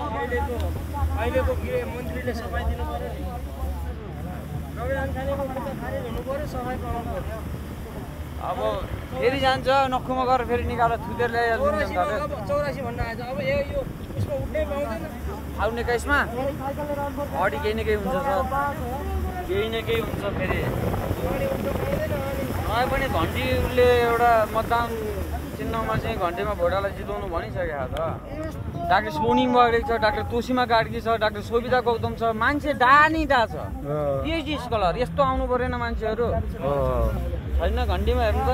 अहिलेको मन्त्रीले सफाइ दिनु पर्यो नि रवि लामिछानेको खारेज हुनु पर्यो सफाइ पाउनु पर्यो अब फेरि जान्छ नखुमा गरेर फेरि निकालेर थुतेर ल्याइहाल्छ जनताले 84 भन्न आएछ अब यो यसमा उठ्नै पाउँदैन फागुन 21 मा अडी केही न केही हुन्छ सर केही न केही हुन्छ फेरि नभए पनि घन्टी उसले एउटा मतदान चिन्हमा चाहिँ घन्टीमा भोटालाई जिताउनु भनिसकेको त डाक्टर सोनिङ बगेको छ डाक्टर तोसीमा कार्की छ डाक्टर सोभिता गौतम छ मान्छे डानी डा छ पिएचडी स्कलर यस्तो आउनु परेन मान्छेहरू छैन घन्टीमा हेर्नु त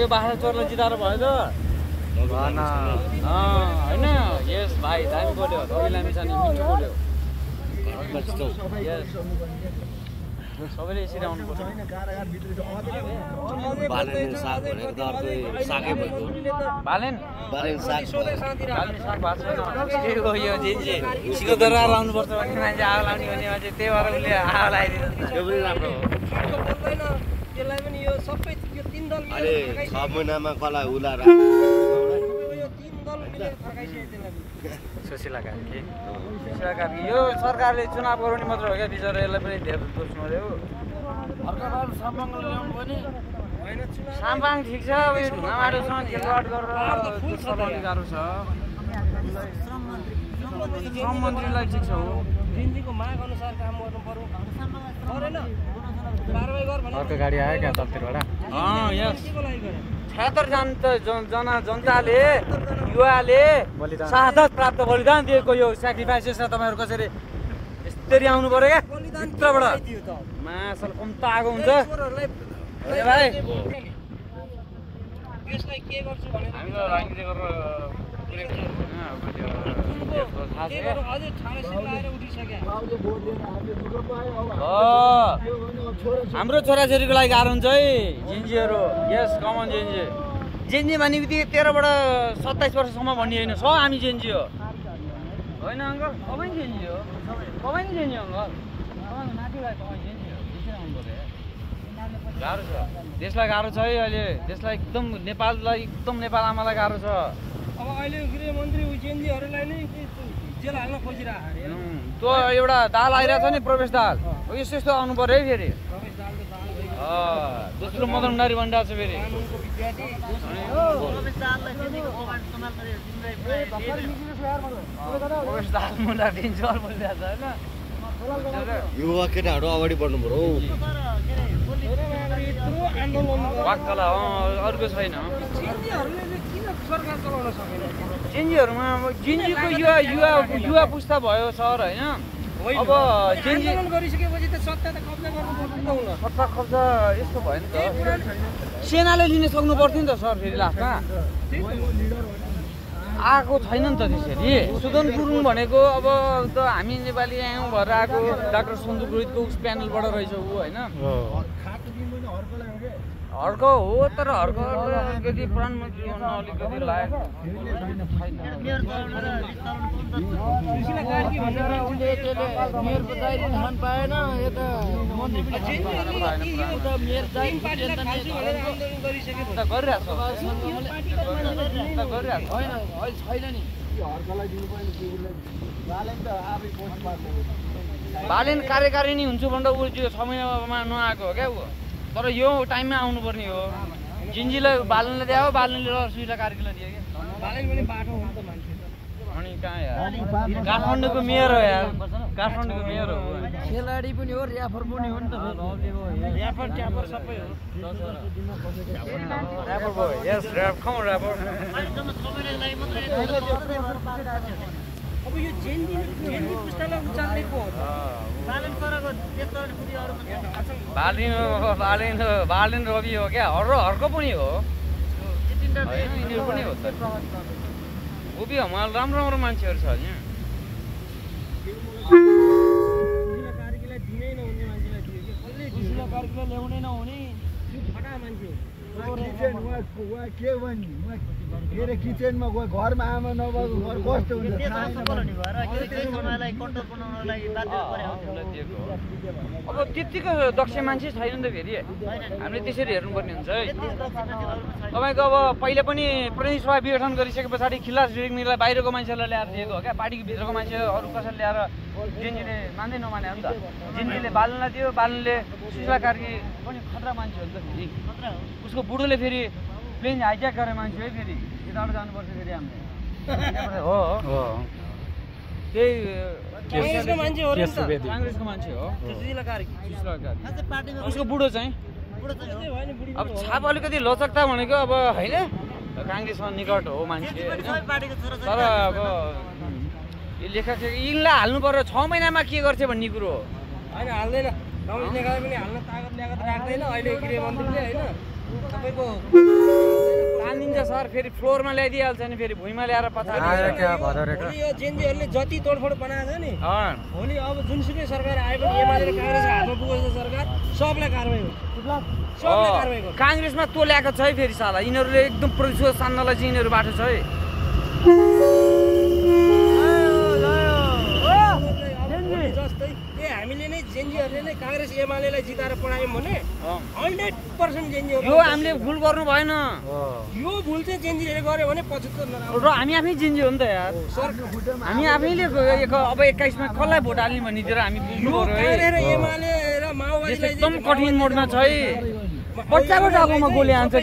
यो बाख्रा चोरलाई जिताएर भयो त होइन यस भाइ दामी बोल्यो रवि लामिछाने मिठो बोल्यो सबैले यसरी आउनुपर्छ बालेन साग भनेको त अर्कै सागै भएको बालेन साग बालेन साग भएको छैन के हो यो जिन्जे सिको दरार आउनुपर्छ भन्ने मान्छे आगो लाउने भन्ने मान्छे त्यही भएर उसले आगो लगाइदिन्छ त्यो पनि राम्रो हो त्यसलाई पनि यो सबै यो 3 दल अहिले 6 महिनामा कला उला यो 3 दल मिलेर फर्काइसक्यो त्यसलाई सुशीला कार्की यो सरकारले चुनाव गराउने मात्र हो क्या बिचरा यसलाई पनि धेरै दोष नदियो अर्काबार साम्बाङ ल्याउनु पनि हैन चुनाव साम्बाङ ठिक छ अब यो ढुङ्गा माटोसँग खेलवाड गरेर चलाउने गाह्रो छ श्रम मन्त्रीलाई ठिक छ हो जिन्दगीको माग अनुसार काम गर्नु पर्यो परेन कारबाही गर भने अर्को गाडी आयो क्या तलतिरबाट यस के लागि गरे 76 जना जनताले युवाले शहादत प्राप्त बलिदान दिएको यो सेक्रिफाइसेस छ तपाईँहरू कसरी यसरी आउनु पर्यो क्या भित्रबाट मासल कम त आगो हुन्छ ए भाइ यसलाई के गर्छु भनेर हामीलाई राङ्गिले गरेर अझै 86 लाएर उठिसक्यो हाम्रो छोराछोरीको लागि गाह्रो हुन्छ है जिन्जीहरू यस कमन जिन्जी जेन्जी भन्ने बित्तिकै 13 बाट 27 वर्षसम्म भन्ने होइन छ हामी जेन्जी हो होइन अङ्कल तपाईँ जेन्जी हो तपाईँ नि जेन्जी अङ्कल तपाईँको नातिलाई तपाईँ जेन्जी हो त्यसरी आउनु पर्यो गाह्रो छ देशलाई गाह्रो छ है अहिले देशलाई एकदम नेपाललाई एकदम नेपाल आमालाई गाह्रो छ अब अहिले गृहमन्त्री जेन्जीहरूलाई नै जेल हाल्न खोजिरहेको अरे त्यो एउटा दाल आइरहेको छ नि प्रवेश दाल यस्तो यस्तो आउनु पर्यो है फेरि प्रवेश दाल त दाल दोस्रो मदन भण्डारी भनिरहेको छ फेरि कानुनको विद्यार्थी प्रवेश दाललाई जेन्जीको कमान्ड सम्हाल गरेर प्रवेश दाल मुला दिन्छ बोलिरहेको छ होइन युवा केटाहरू अगाडि बढ्नु पर्यो यत्रो आन्दोलन वाक्कला अर्को छैन जेन्जीहरूले किन सरकार चलाउन सकेन जेन्जीहरूमा जेन्जीको युवा पुस्ता भयो सर होइन अब जेन्जी आन्दोलन गरिसकेपछि त सत्ता त कब्जा गर्नु पर्दैन न सत्ता कब्जा यस्तो भयो नि त सेनाले लिन सक्नु पर्थ्यो नि त सर फेरि लास्टमा आएको छैन नि त त्यसरी सुदन गुरुङ भनेको अब त हामी नेपाली आयौँ भएर आएको डाक्टर सन्दु पुरोहितको उस प्यानलबाट रहेछ ऊ होइन हर्क हो तर हर्क अलिकति प्रधानमन्त्री हुन अलिकति लायक सुशीला कार्की भनेर उसले मेयरको दायरी खान पाएन यता मन्त्री पनि मेयर तीन पार्टीलाई खान्छु भनेर आन्दोलन गरिसकेको त गरिरहेको छ होइन अहिले छैन नि बालेन कार्यकारिणी हुन्छु भनेर ऊ त्यो 6 महिनामा नआएको हो क्या ऊ तर यो टाइममा आउनुपर्ने हो जिन्जीलाई बालनले दियो बालनले सुशीला कार्कीलाई दियो क्या बालेन पनि बाटो हो नि त मान्छे अनि कहाँ यार काठमाडौँको मेयर हो यार काठमाडौँको मेयर हो खेलाडी पनि हो ऱ्याफर पनि हो नि त ऱ्यापर ट्यापर सबै हो ऱ्यापर भयो यस ऱ्याप कम ऱ्यापर अब यो जेन्जी पुस्तालाई उचाल्ने को हो बालन सरको त्यस्तो पुरी अरु बालेन रवि हो क्या हर्को पनि हो यिनीहरू पनि हो त ऊ पनि हाम्रो राम्रो मान्छेहरू छ यहाँ सुशीला कार्कीलाई दिनै नहुने मान्छेलाई दियो कि कसले सुशीला कार्कीलाई ल्याउनै नहुने फटा मान्छे किचनमा गयो घरमा आमा नभएको घर कस्तो हुन्छ अब त्यतिको दक्ष मान्छे छैन नि त फेरि हामीले त्यसरी हेर्नुपर्ने हुन्छ है तपाईँको अब पहिले पनि प्रतिनिधि सभा विघटन गरिसके पछाडि खिलास रेग्मीलाई बाहिरको मान्छेलाई ल्याएर दिएको हो क्या पार्टीको भित्रको मान्छे अरू कसैले ल्याएर जेन्जीले मान्दै नमाने हो नि त जेन्जीले बालनलाई दियो बालनले सुशीला कार्की पनि खतरा मान्छे हो नि त फेरि उसको बुढोले फेरि प्लेन हाइज्याक गरे मान्छे है फेरि यताबाट जानुपर्छ फेरि हामीले हो त्यही कांग्रेसको मान्छे हो नि त काङ्ग्रेसको मान्छे हो सुशीला कार्की उसको बुढो चाहिँ अब छाप अलिकति लचकता भनेको अब होइन काङ्ग्रेसमा निकट हो मान्छे तर अब यो लेखक यिनलाई हाल्नु पर्यो 6 महिनामा के गर्छ भन्ने कुरो हो होइन हाल्दैन कम्युनिस्ट नेताले पनि हाल्न तागत ल्यागत राख्दैन अहिले गृहमन्त्रीले होइन तपाईँको तानिदिन्छ सर फेरि फ्लोरमा ल्याइदिइहाल्छ नि फेरि भुइँमा ल्याएर पछाडि भोलि यो जेएनजीहरूले जति तोडफोड बनाएको छ नि भोलि अब जुनसुकै सरकार आए पनि एमाले र काङ्ग्रेसको हातमा पुगेको सरकार सबलाई कारबाही हुन्छ सबलाई कारबाही गर्छ काङ्ग्रेसमा तोल्याएको छ है फेरि साला यिनीहरूले एकदम प्रतिशोध सान्नलाई चाहिँ यिनीहरू बाटो छ है जस्तै हामीले नै जेएनजीहरूले नै काङ्ग्रेस एमालेलाई जिताएर पढायौँ भने 100% जेएनजीहरू यो हामीले भुल गर्नु भएन यो भुल चाहिँ जेएनजीले गर्यो भने 75 र हामी आफै जेएनजी हो नि त यार हामी आफैले अब 21 मा कसलाई भोट हाल्ने भन्नेतिर हामी बुझ्नु पर्यो है एमाले र माओवादीलाई एकदम कठिन मोडमा छ है बच्चाको टाउकोमा गोली हान्छ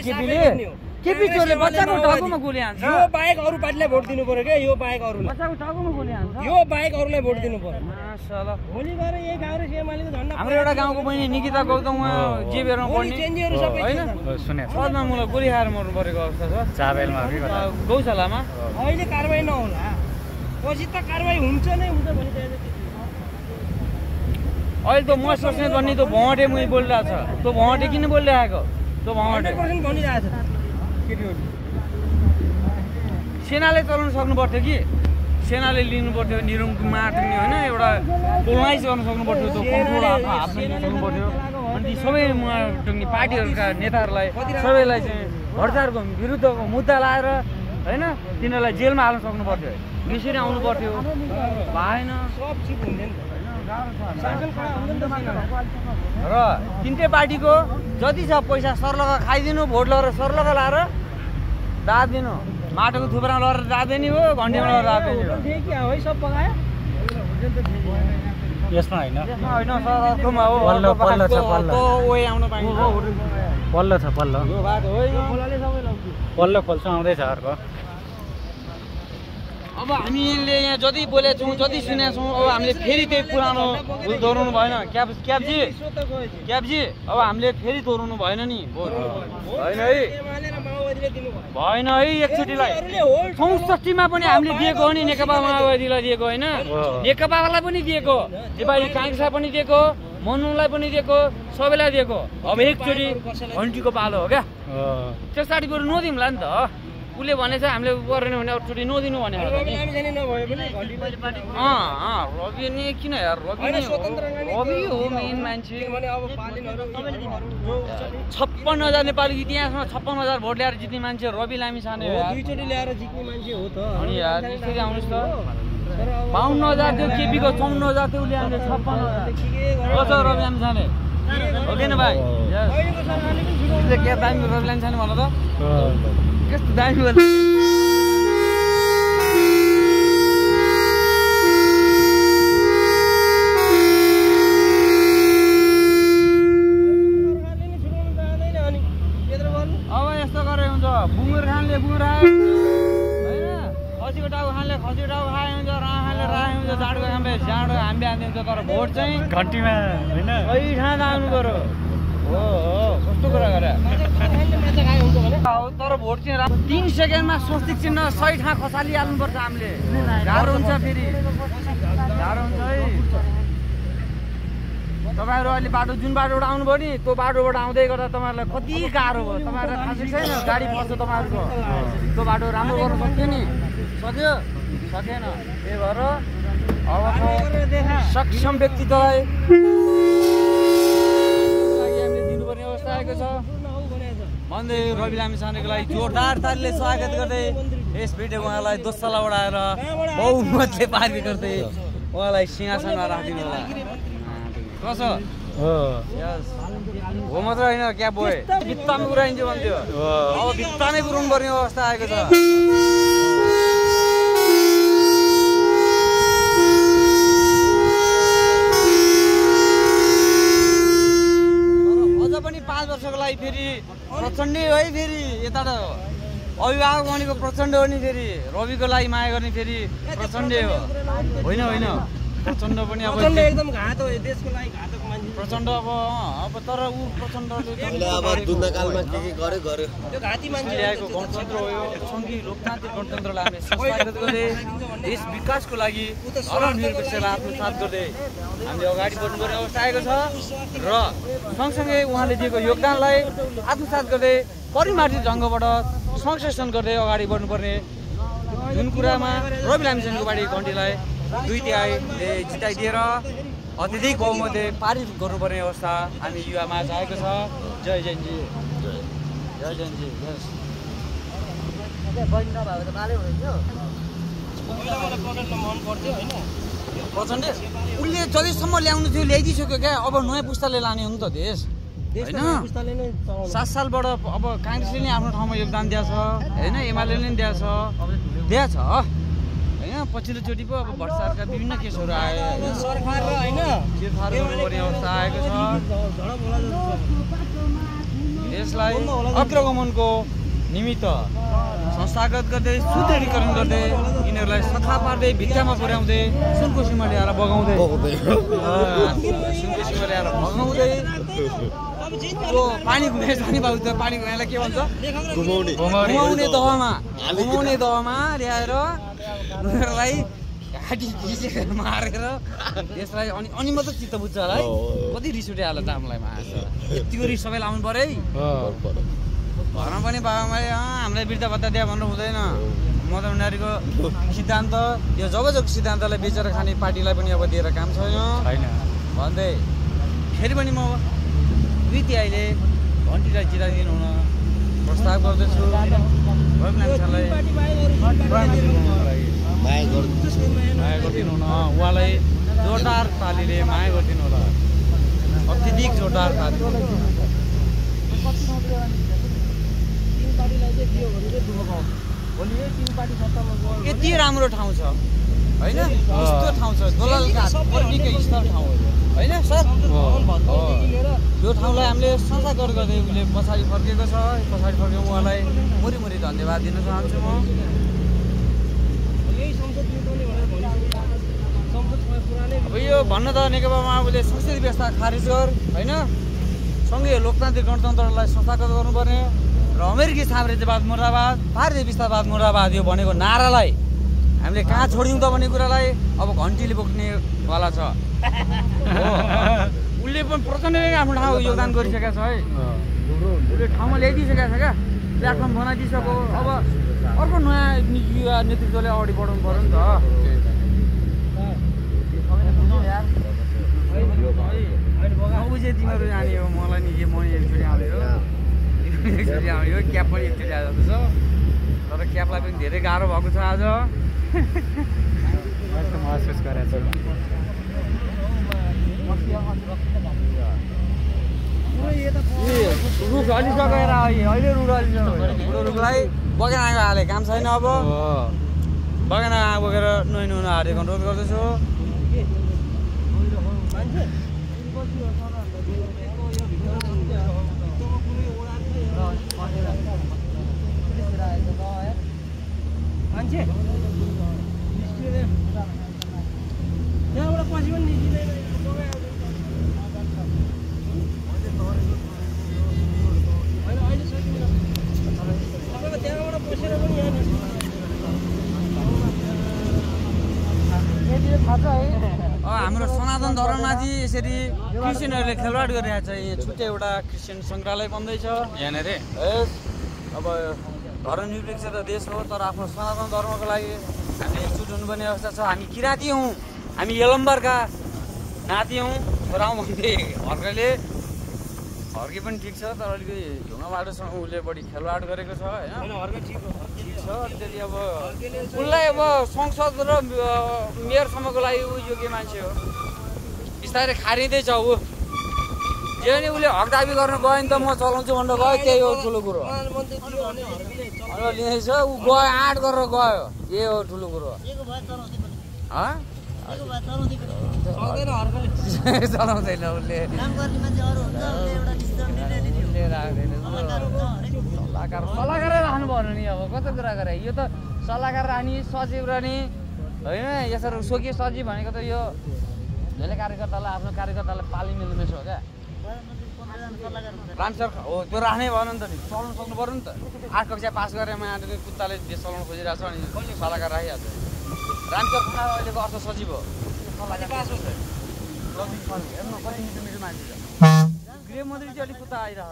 केपी चोरले बच्चाको टाउकोमा गोली हान्छ यो बाहेक अरू पार्टीलाई भोट दिनु पर्यो के यो बाहेक अरूलाई बच्चाको टाउकोमा गोली हान्छ यो बाहेक अरूलाई भोट दिनु पर्यो माशाल्लाह भोलि गएर यही काङ्ग्रेस एमालेको झन्डा हाम्रो एउटा गाउँको बहिनी निकिता गौतम जेबेरमा पढ्ने जेएनजीहरू सबै हैन सुने सदमा मलाई गोली खाएर मर्नु परेको अवस्था छ चाबेलमा कि कता गौशालामा अहिले कारबाही नहोला पछि त कारबाही हुन्छ नै हुन्छ भने अहिले त म सोच्ने भन्ने त भौँटे मुई बोलिरहेको छ त्यो भौँटे किन बोलिरहेको त्यो भौँटे 100% भनिरहेको छ सेनाले चलाउन सक्नु पर्थ्यो कि सेनाले लिनु पर्थ्यो निरुङ मार्ने होइन एउटा पोलाइज गर्न सक्नु पर्थ्यो त्यो कन्ट्रोल हातमा लिन सक्नु पर्थ्यो अनि सबै टुङ्गी पार्टीहरूका नेताहरूलाई सबैलाई चाहिँ भ्रष्टाचारको विरुद्धको मुद्दा लाएर होइन तिनीहरूलाई जेलमा हाल्न सक्नु पर्थ्यो यसरी आउनु पर्थ्यो भएन सब ठिक हुँदैन र तिनटै पार्टीको जति छ पैसा सर्लगा खाइदिनु भोट लगाएर सर्लगा लाएर दाद दिनु माटोको थुप्रामा लगाएर दाँदेनी हो घन्टीमा लगाएर दाँदेनी हो है सब पकायो यसमा होइन होइन सर अर्कोमा हो ओइ आउनु पाइन्छ पल्लो छ पल्लो यो बाटो हो पल्लो खोल्छु आउँदैछ अर्को अब हामीले यहाँ जति बोलेको छौँ जति सुनेको छौँ अब हामीले फेरि त्यही पुरानो भुल दोहोऱ्याउनु भएन क्याबजी अब हामीले फेरि दोहोऱ्याउनु भएन नि होइन है भएन है एकचोटिलाई 64 मा पनि हामीले दिएको हो नि नेकपा माओवादीलाई दिएको होइन नेकपालाई पनि दिएको नेपाली काङ्ग्रेसलाई पनि दिएको मनुलाई पनि दिएको सबैलाई दिएको अब एकचोटि घन्टीको पालो हो क्या त्यसपछि बरु नदिउँला नि त उसले भनेछ हामीले गरेन भने अरूचोटि नदिनु भने रवि नि किन यार रवि हो मेन मान्छे 56,000 नेपाली इतिहासमा 56,000 भोट ल्याएर जित्ने मान्छे रवि लामिछाने हो यार दुईचोटि ल्याएर जित्ने मान्छे हो त अनि यार यसरी आउनुहोस् त 52,000 थियो केपीको 54,000 थियो उसले आउने 56,000 रवि लामिछाने हो कि न भाइ के दामी रवि लामिछाने भन त कस्तो दामी बोल्छ अब यस्तो गरेर हुन्छ बुङ्गुर खानले बुङ्गुर खायो होइन खसीको टाउको खानले खसीको टाउको खायो हुन्छ राह खानले राह हुन्छ जाडोको खानले जाडो हामी हाल्दिन्छ तर भोट चाहिँ घन्टीमा होइन सही ठाउँ जानु पर्यो हो कस्तो कुरा गरे तर भोट चाहिँ 3 सेकेन्डमा स्वस्तिक चिन्ह सही ठाउँ खसालिहाल्नुपर्छ हामीले गाह्रो हुन्छ फेरि गाह्रो हुन्छ है तपाईँहरू अहिले बाटो जुन बाटोबाट आउनुभयो नि त्यो बाटोबाट आउँदै गर्दा तपाईँहरूलाई कति गाह्रो भयो तपाईँहरूलाई थाहा छैन गाडी पर्छ तपाईँहरूको त्यो बाटो राम्रो गर्न सक्यो नि सक्यो सकेन त्यही भएर अबको सक्षम व्यक्तित्वलाई हामीले दिनुपर्ने अवस्था आएको छ भन्दै रवि लामिछानेको लागि जोरदार तालीले स्वागत गर्दै यस भिडियो उहाँलाई दोस्सला उडाएर बहुमतले पार्टी गर्दै उहाँलाई सिंहासनमा राखिदिनु होला कसो हो मात्र होइन क्या बोय भित्तामै पुऱ्याइन्छ भन्थ्यो अब भित्तामै पुऱ्याउनु पर्ने अवस्था आएको छ अझ पनि 5 वर्षको लागि फेरि प्रचण्डै है फेरि यता त अभिभावक भनेको प्रचण्ड हो नि फेरि रविको लागि माया गर्ने फेरि प्रचण्डै हो होइन होइन प्रचण्ड पनि अब एकदम घात हो देशको लागि घातक मान्छे प्रचण्ड अब तर ऊ प्रचण्डले अब दुन्दकालमा के गर्यो त्यो घाती मान्छे ल्याएको गणतन्त्र हो यो सङ्घीय लोकतान्त्रिक गणतन्त्रलाई हामीले संस्थागत गर्दै देश विकासको लागि धर्मनिरपेक्षलाई आत्मसात गर्दै हामीले अगाडि बढ्नुपर्ने अवस्था आएको छ र सँगसँगै उहाँले दिएको योगदानलाई आत्मसात गर्दै परिमार्जित ढङ्गबाट संश्लेषण गर्दै अगाडि बढ्नुपर्ने जुन कुरामा रवि लामिछानेको पार्टी घन्टीलाई 2/3ले जिताइदिएर अत्यधिक बहुमतले पारित गर्नुपर्ने अवस्था हामी युवामा आएको छ। जय जयन्जी जय जयन्जी प्रचण्ड उसले जतिसम्म ल्याउनु थियो ल्याइदिइसक्यो क्या। अब नयाँ पुस्ताले लाने हो नि त देश होइन। 7 सालबाट अब काङ्ग्रेसले नै आफ्नो ठाउँमा योगदान दिएछ होइन, एमाले नै दिएछ होइन। पछिल्लोचोटि पो अब भ्रष्टाचारका विभिन्न केसहरू आयो सरकार र होइन गर्नुपर्ने अवस्था आएको छ। देशलाई अग्रगमनको निमित्त संस्थागत गर्दै सुदृढीकरण गर्दै यिनीहरूलाई सखा पार्दै भित्तामा पुर्याउँदै सुनकोसीमा ल्याएर बगाउँदै सुनकोसीमा ल्याएर भगाउँदै त्यो पानी घुमेर जाने बाबु त पानी घुमेरलाई के भन्छ घुमाउने दहमा ल्याएर उनीहरूलाई घाँटी खिचेर मारेर त्यसलाई अनि मात्र चित्त बुझ्छ होला है। कति रिस उठ्यो होला त हामीलाई माछ यतिको रिस सबैलाई आउनु पऱ्यो है। घरमा पनि बाबामाले हामीलाई वृद्ध भत्ता दिए भन्नु हुँदैन। मदन भण्डारीको सिद्धान्त यो जबरजस्ती सिद्धान्तलाई बेचेर खाने पार्टीलाई पनि अब दिएर काम छैन भन्दै फेरि पनि म 2/3ले घन्टीलाई जिताइदिनु हुन प्रस्ताव गर्दछु। माया गरिदिनु हुन उहाँलाई जोरदार तालीले माया गरिदिनु होला, अत्यधिक जोरदार ताली। यति राम्रो ठाउँ छ होइन, यस्तो ठाउँ छ दलालघाट पर्नेकै स्थल ठाउँ होइन सर। यो ठाउँलाई हामीले संसागत गर्दै उसले पछाडि फर्केको छ। पछाडि फर्केको उहाँलाई मुरी धन्यवाद दिन चाहन्छु म। अब यो भन्न त नेकपा माओवादीले संसदीय व्यवस्था खारेज गर होइन, सँगै लोकतान्त्रिक गणतन्त्रलाई संस्थागत गर्नुपर्ने र अमेरिकी साम्राज्यवाद मुर्दाबाद भारतीय विस्तारवाद मुर्दाबाद यो भनेको नारालाई हामीले कहाँ छोड्यौँ त भन्ने कुरालाई अब घन्टीले बोक्नेवाला छ। उसले पनि प्रचण्डले आफ्नो ठाउँ योगदान गरिसकेको छ है। उसले ठाउँमा ल्याइदिइसकेको छ क्या, प्लेटफर्म बनाइदिइसक्यो। अब अर्को नयाँ युवा नेतृत्वले अगाडि बढाउनु पऱ्यो नि त। बुझे तिमीहरू जाने हो मलाई नि म एकचोटि आउने हो एकचोटि आउने हो। क्याब पनि एकचोटि आएको छ तर क्याबलाई पनि धेरै गाह्रो भएको छ आज महसुस गरेको छु। रुख हलिसकेर अहिले रुख हलिसक्यो। रुखलाई बगानको हाले काम छैन। अब बगान बोकेर नुहाउन हारेको अनुरोध गर्दछु। हाम्रो सनातन धर्ममाथि यसरी क्रिस्चियनहरूले खेलवाड गरिरहेको छ। यहाँ छुट्टै एउटा क्रिस्चियन सङ्ग्रहालय बन्दैछ यहाँनिर। अब धर्मनिरपेक्ष त देश हो तर आफ्नो सनातन धर्मको लागि हामीले एकजुट हुनुपर्ने अवस्था छ। हामी किराँती हौँ, हामी यलम्बरका नाति हौँ, छोरा हौँ भन्दै हर्के पनि ठिक छ तर अलिकति ढुङ्गा बाटोसँग उसले बढी खेलवाड गरेको छ होइन। ठिक छ अलिकति अब उसलाई अब संसद र मेयरसम्मको लागि ऊ योग्य मान्छे हो। बिस्तारै खारिँदैछ ऊ जे नि उसले हक दाबी गर्न गयो नि त म चलाउँछु भनेर गयो, त्यही हो ठुलो कुरो। लिँदैछ ऊ गयो आँट गरेर गयो, यही हो ठुलो कुरो। चलाउँदैन उसले सल्लाहकारै राख्नु पर्यो नि। अब कस्तो कुरा गरे यो त सल्लाहकार राख्ने सचिव रहने होइन। यसरी स्वकीय सचिव भनेको त यो धेरै कार्यकर्तालाई आफ्नो कार्यकर्तालाई पाली मिल्नेछ हो क्या। रामसर हो त्यो राख्ने भएन नि त, चलाउनु सक्नु पऱ्यो नि त। 8 कक्षा पास गरेमा कुत्ताले देश चलाउनु खोजिरहेको छ अनि सल्लाहकार राखिहाल्छ। रामसर खनाल अहिलेको अर्थ सचिव हो। पास हुन्छ हेर्नु कति मिठो मिठो मान्छे छ। गृहमन्त्री चाहिँ अलिक उता आइरह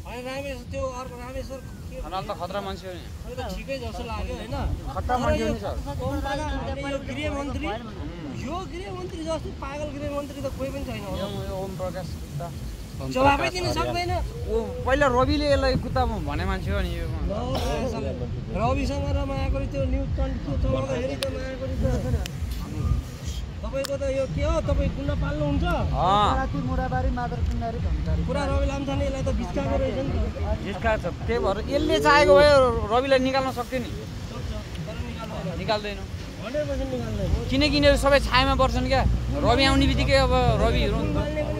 होइन रामेश्वर त्यो अर्को रामेश्वर खनाल त खतरा मान्छे हो नि ठिकै जस्तो लाग्यो होइन खतरा मान्छे हो नि सर यो गृहमन्त्री जस्तो पागल गृहमन्त्री त कोही पनि छैन ओम प्रकाश जवाबै दिन सक्दैन पहिला रविले यसलाई कुत्तामा भने मान्छे हो नि यो रविसँग र मायाकरी त्यो न्युज चलाउँदाखेरि त मायाकरी त तपाईँको त यो के हो तपाईँ कुन्ना पाल्नुहुन्छ पुरा रवि लाम्छाने यसलाई त भिस्काएको रहेछ नि भिस्का छ त्यही भएर यसले चाहेको भए रविलाई निकाल्न सक्थ्यो नि निकाल्दैन 100% निकाल्दैन किनकि यिनीहरू सबै छायामा पर्छन् क्या रवि आउने बित्तिकै अब रविहरू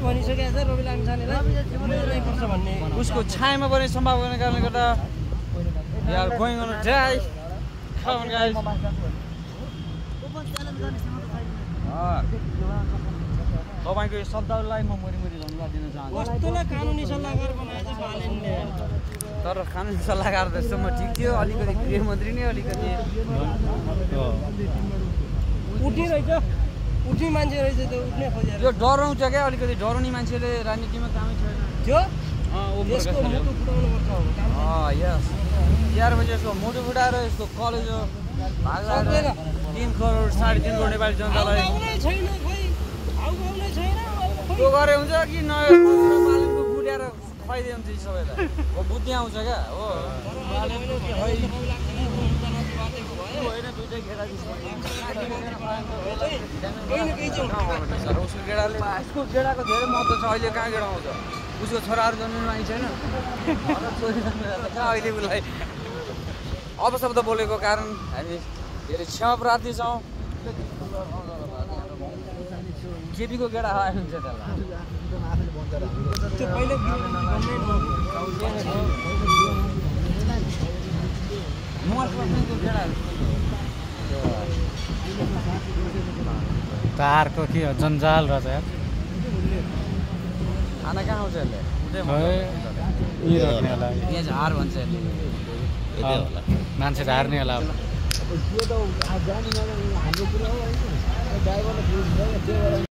भनिसकेको छ रवि लाम्छानेलाई पर्छ भन्ने उसको छायामा पर्ने सम्भावनाको कारणले गर्दा यार going on dry come on guys तपाईको यो शब्दलाई म मरिमरि धन्यवाद दिन चाहन्छु कस्तोलाई कानुनी सल्लाहकार बनाएछ बालेनले तर कानुनी सल्लाहकार जस्तो म ठिक थियो अलिकति गृहमन्त्री नै अलिकति उठिरहेछ उठ्ने मान्छे रहेछ त्यो उठ्ने खोजेर यो डराउँछ क्या अलिकति डराउने मान्छेले राजनीतिमा कामै छैन त्यो यसको मुटु फुटाउनु पर्छ यस 11 बजे यसको मुटु फुटाएर यसको कलेज भाग्दा 3 करोड 3.5 करोड नेपाली जनतालाई छैन खोइ आउनै छैन त्यो गरे हुन्छ कि नयाँ पालनको गुड्याएर खुवाइदिए हुन्छ यी सबैलाई हो बुद्धि आउँछ क्या हो उसको गेडाले यसको गेडाको धेरै महत्त्व छ अहिले कहाँ गेडा आउँछ उसको छोराहरू जन्मिनु आइ छैन अहिले उसलाई अपशब्द बोलेको कारण हामी धेरै क्षमा प्रार्थी छौँ केपीको गेडा आइन्छ त्यसलाई त्यो पहिले तारको के हो जन्जाल रहेछ यार खाना कहाँ आउँछ यसले यी रोक्ने होला यहाँ झार भन्छ यसले मान्छे झार्ने होला त्यो त जानु हाम्रो कुरा हो होइन ड्राइभरले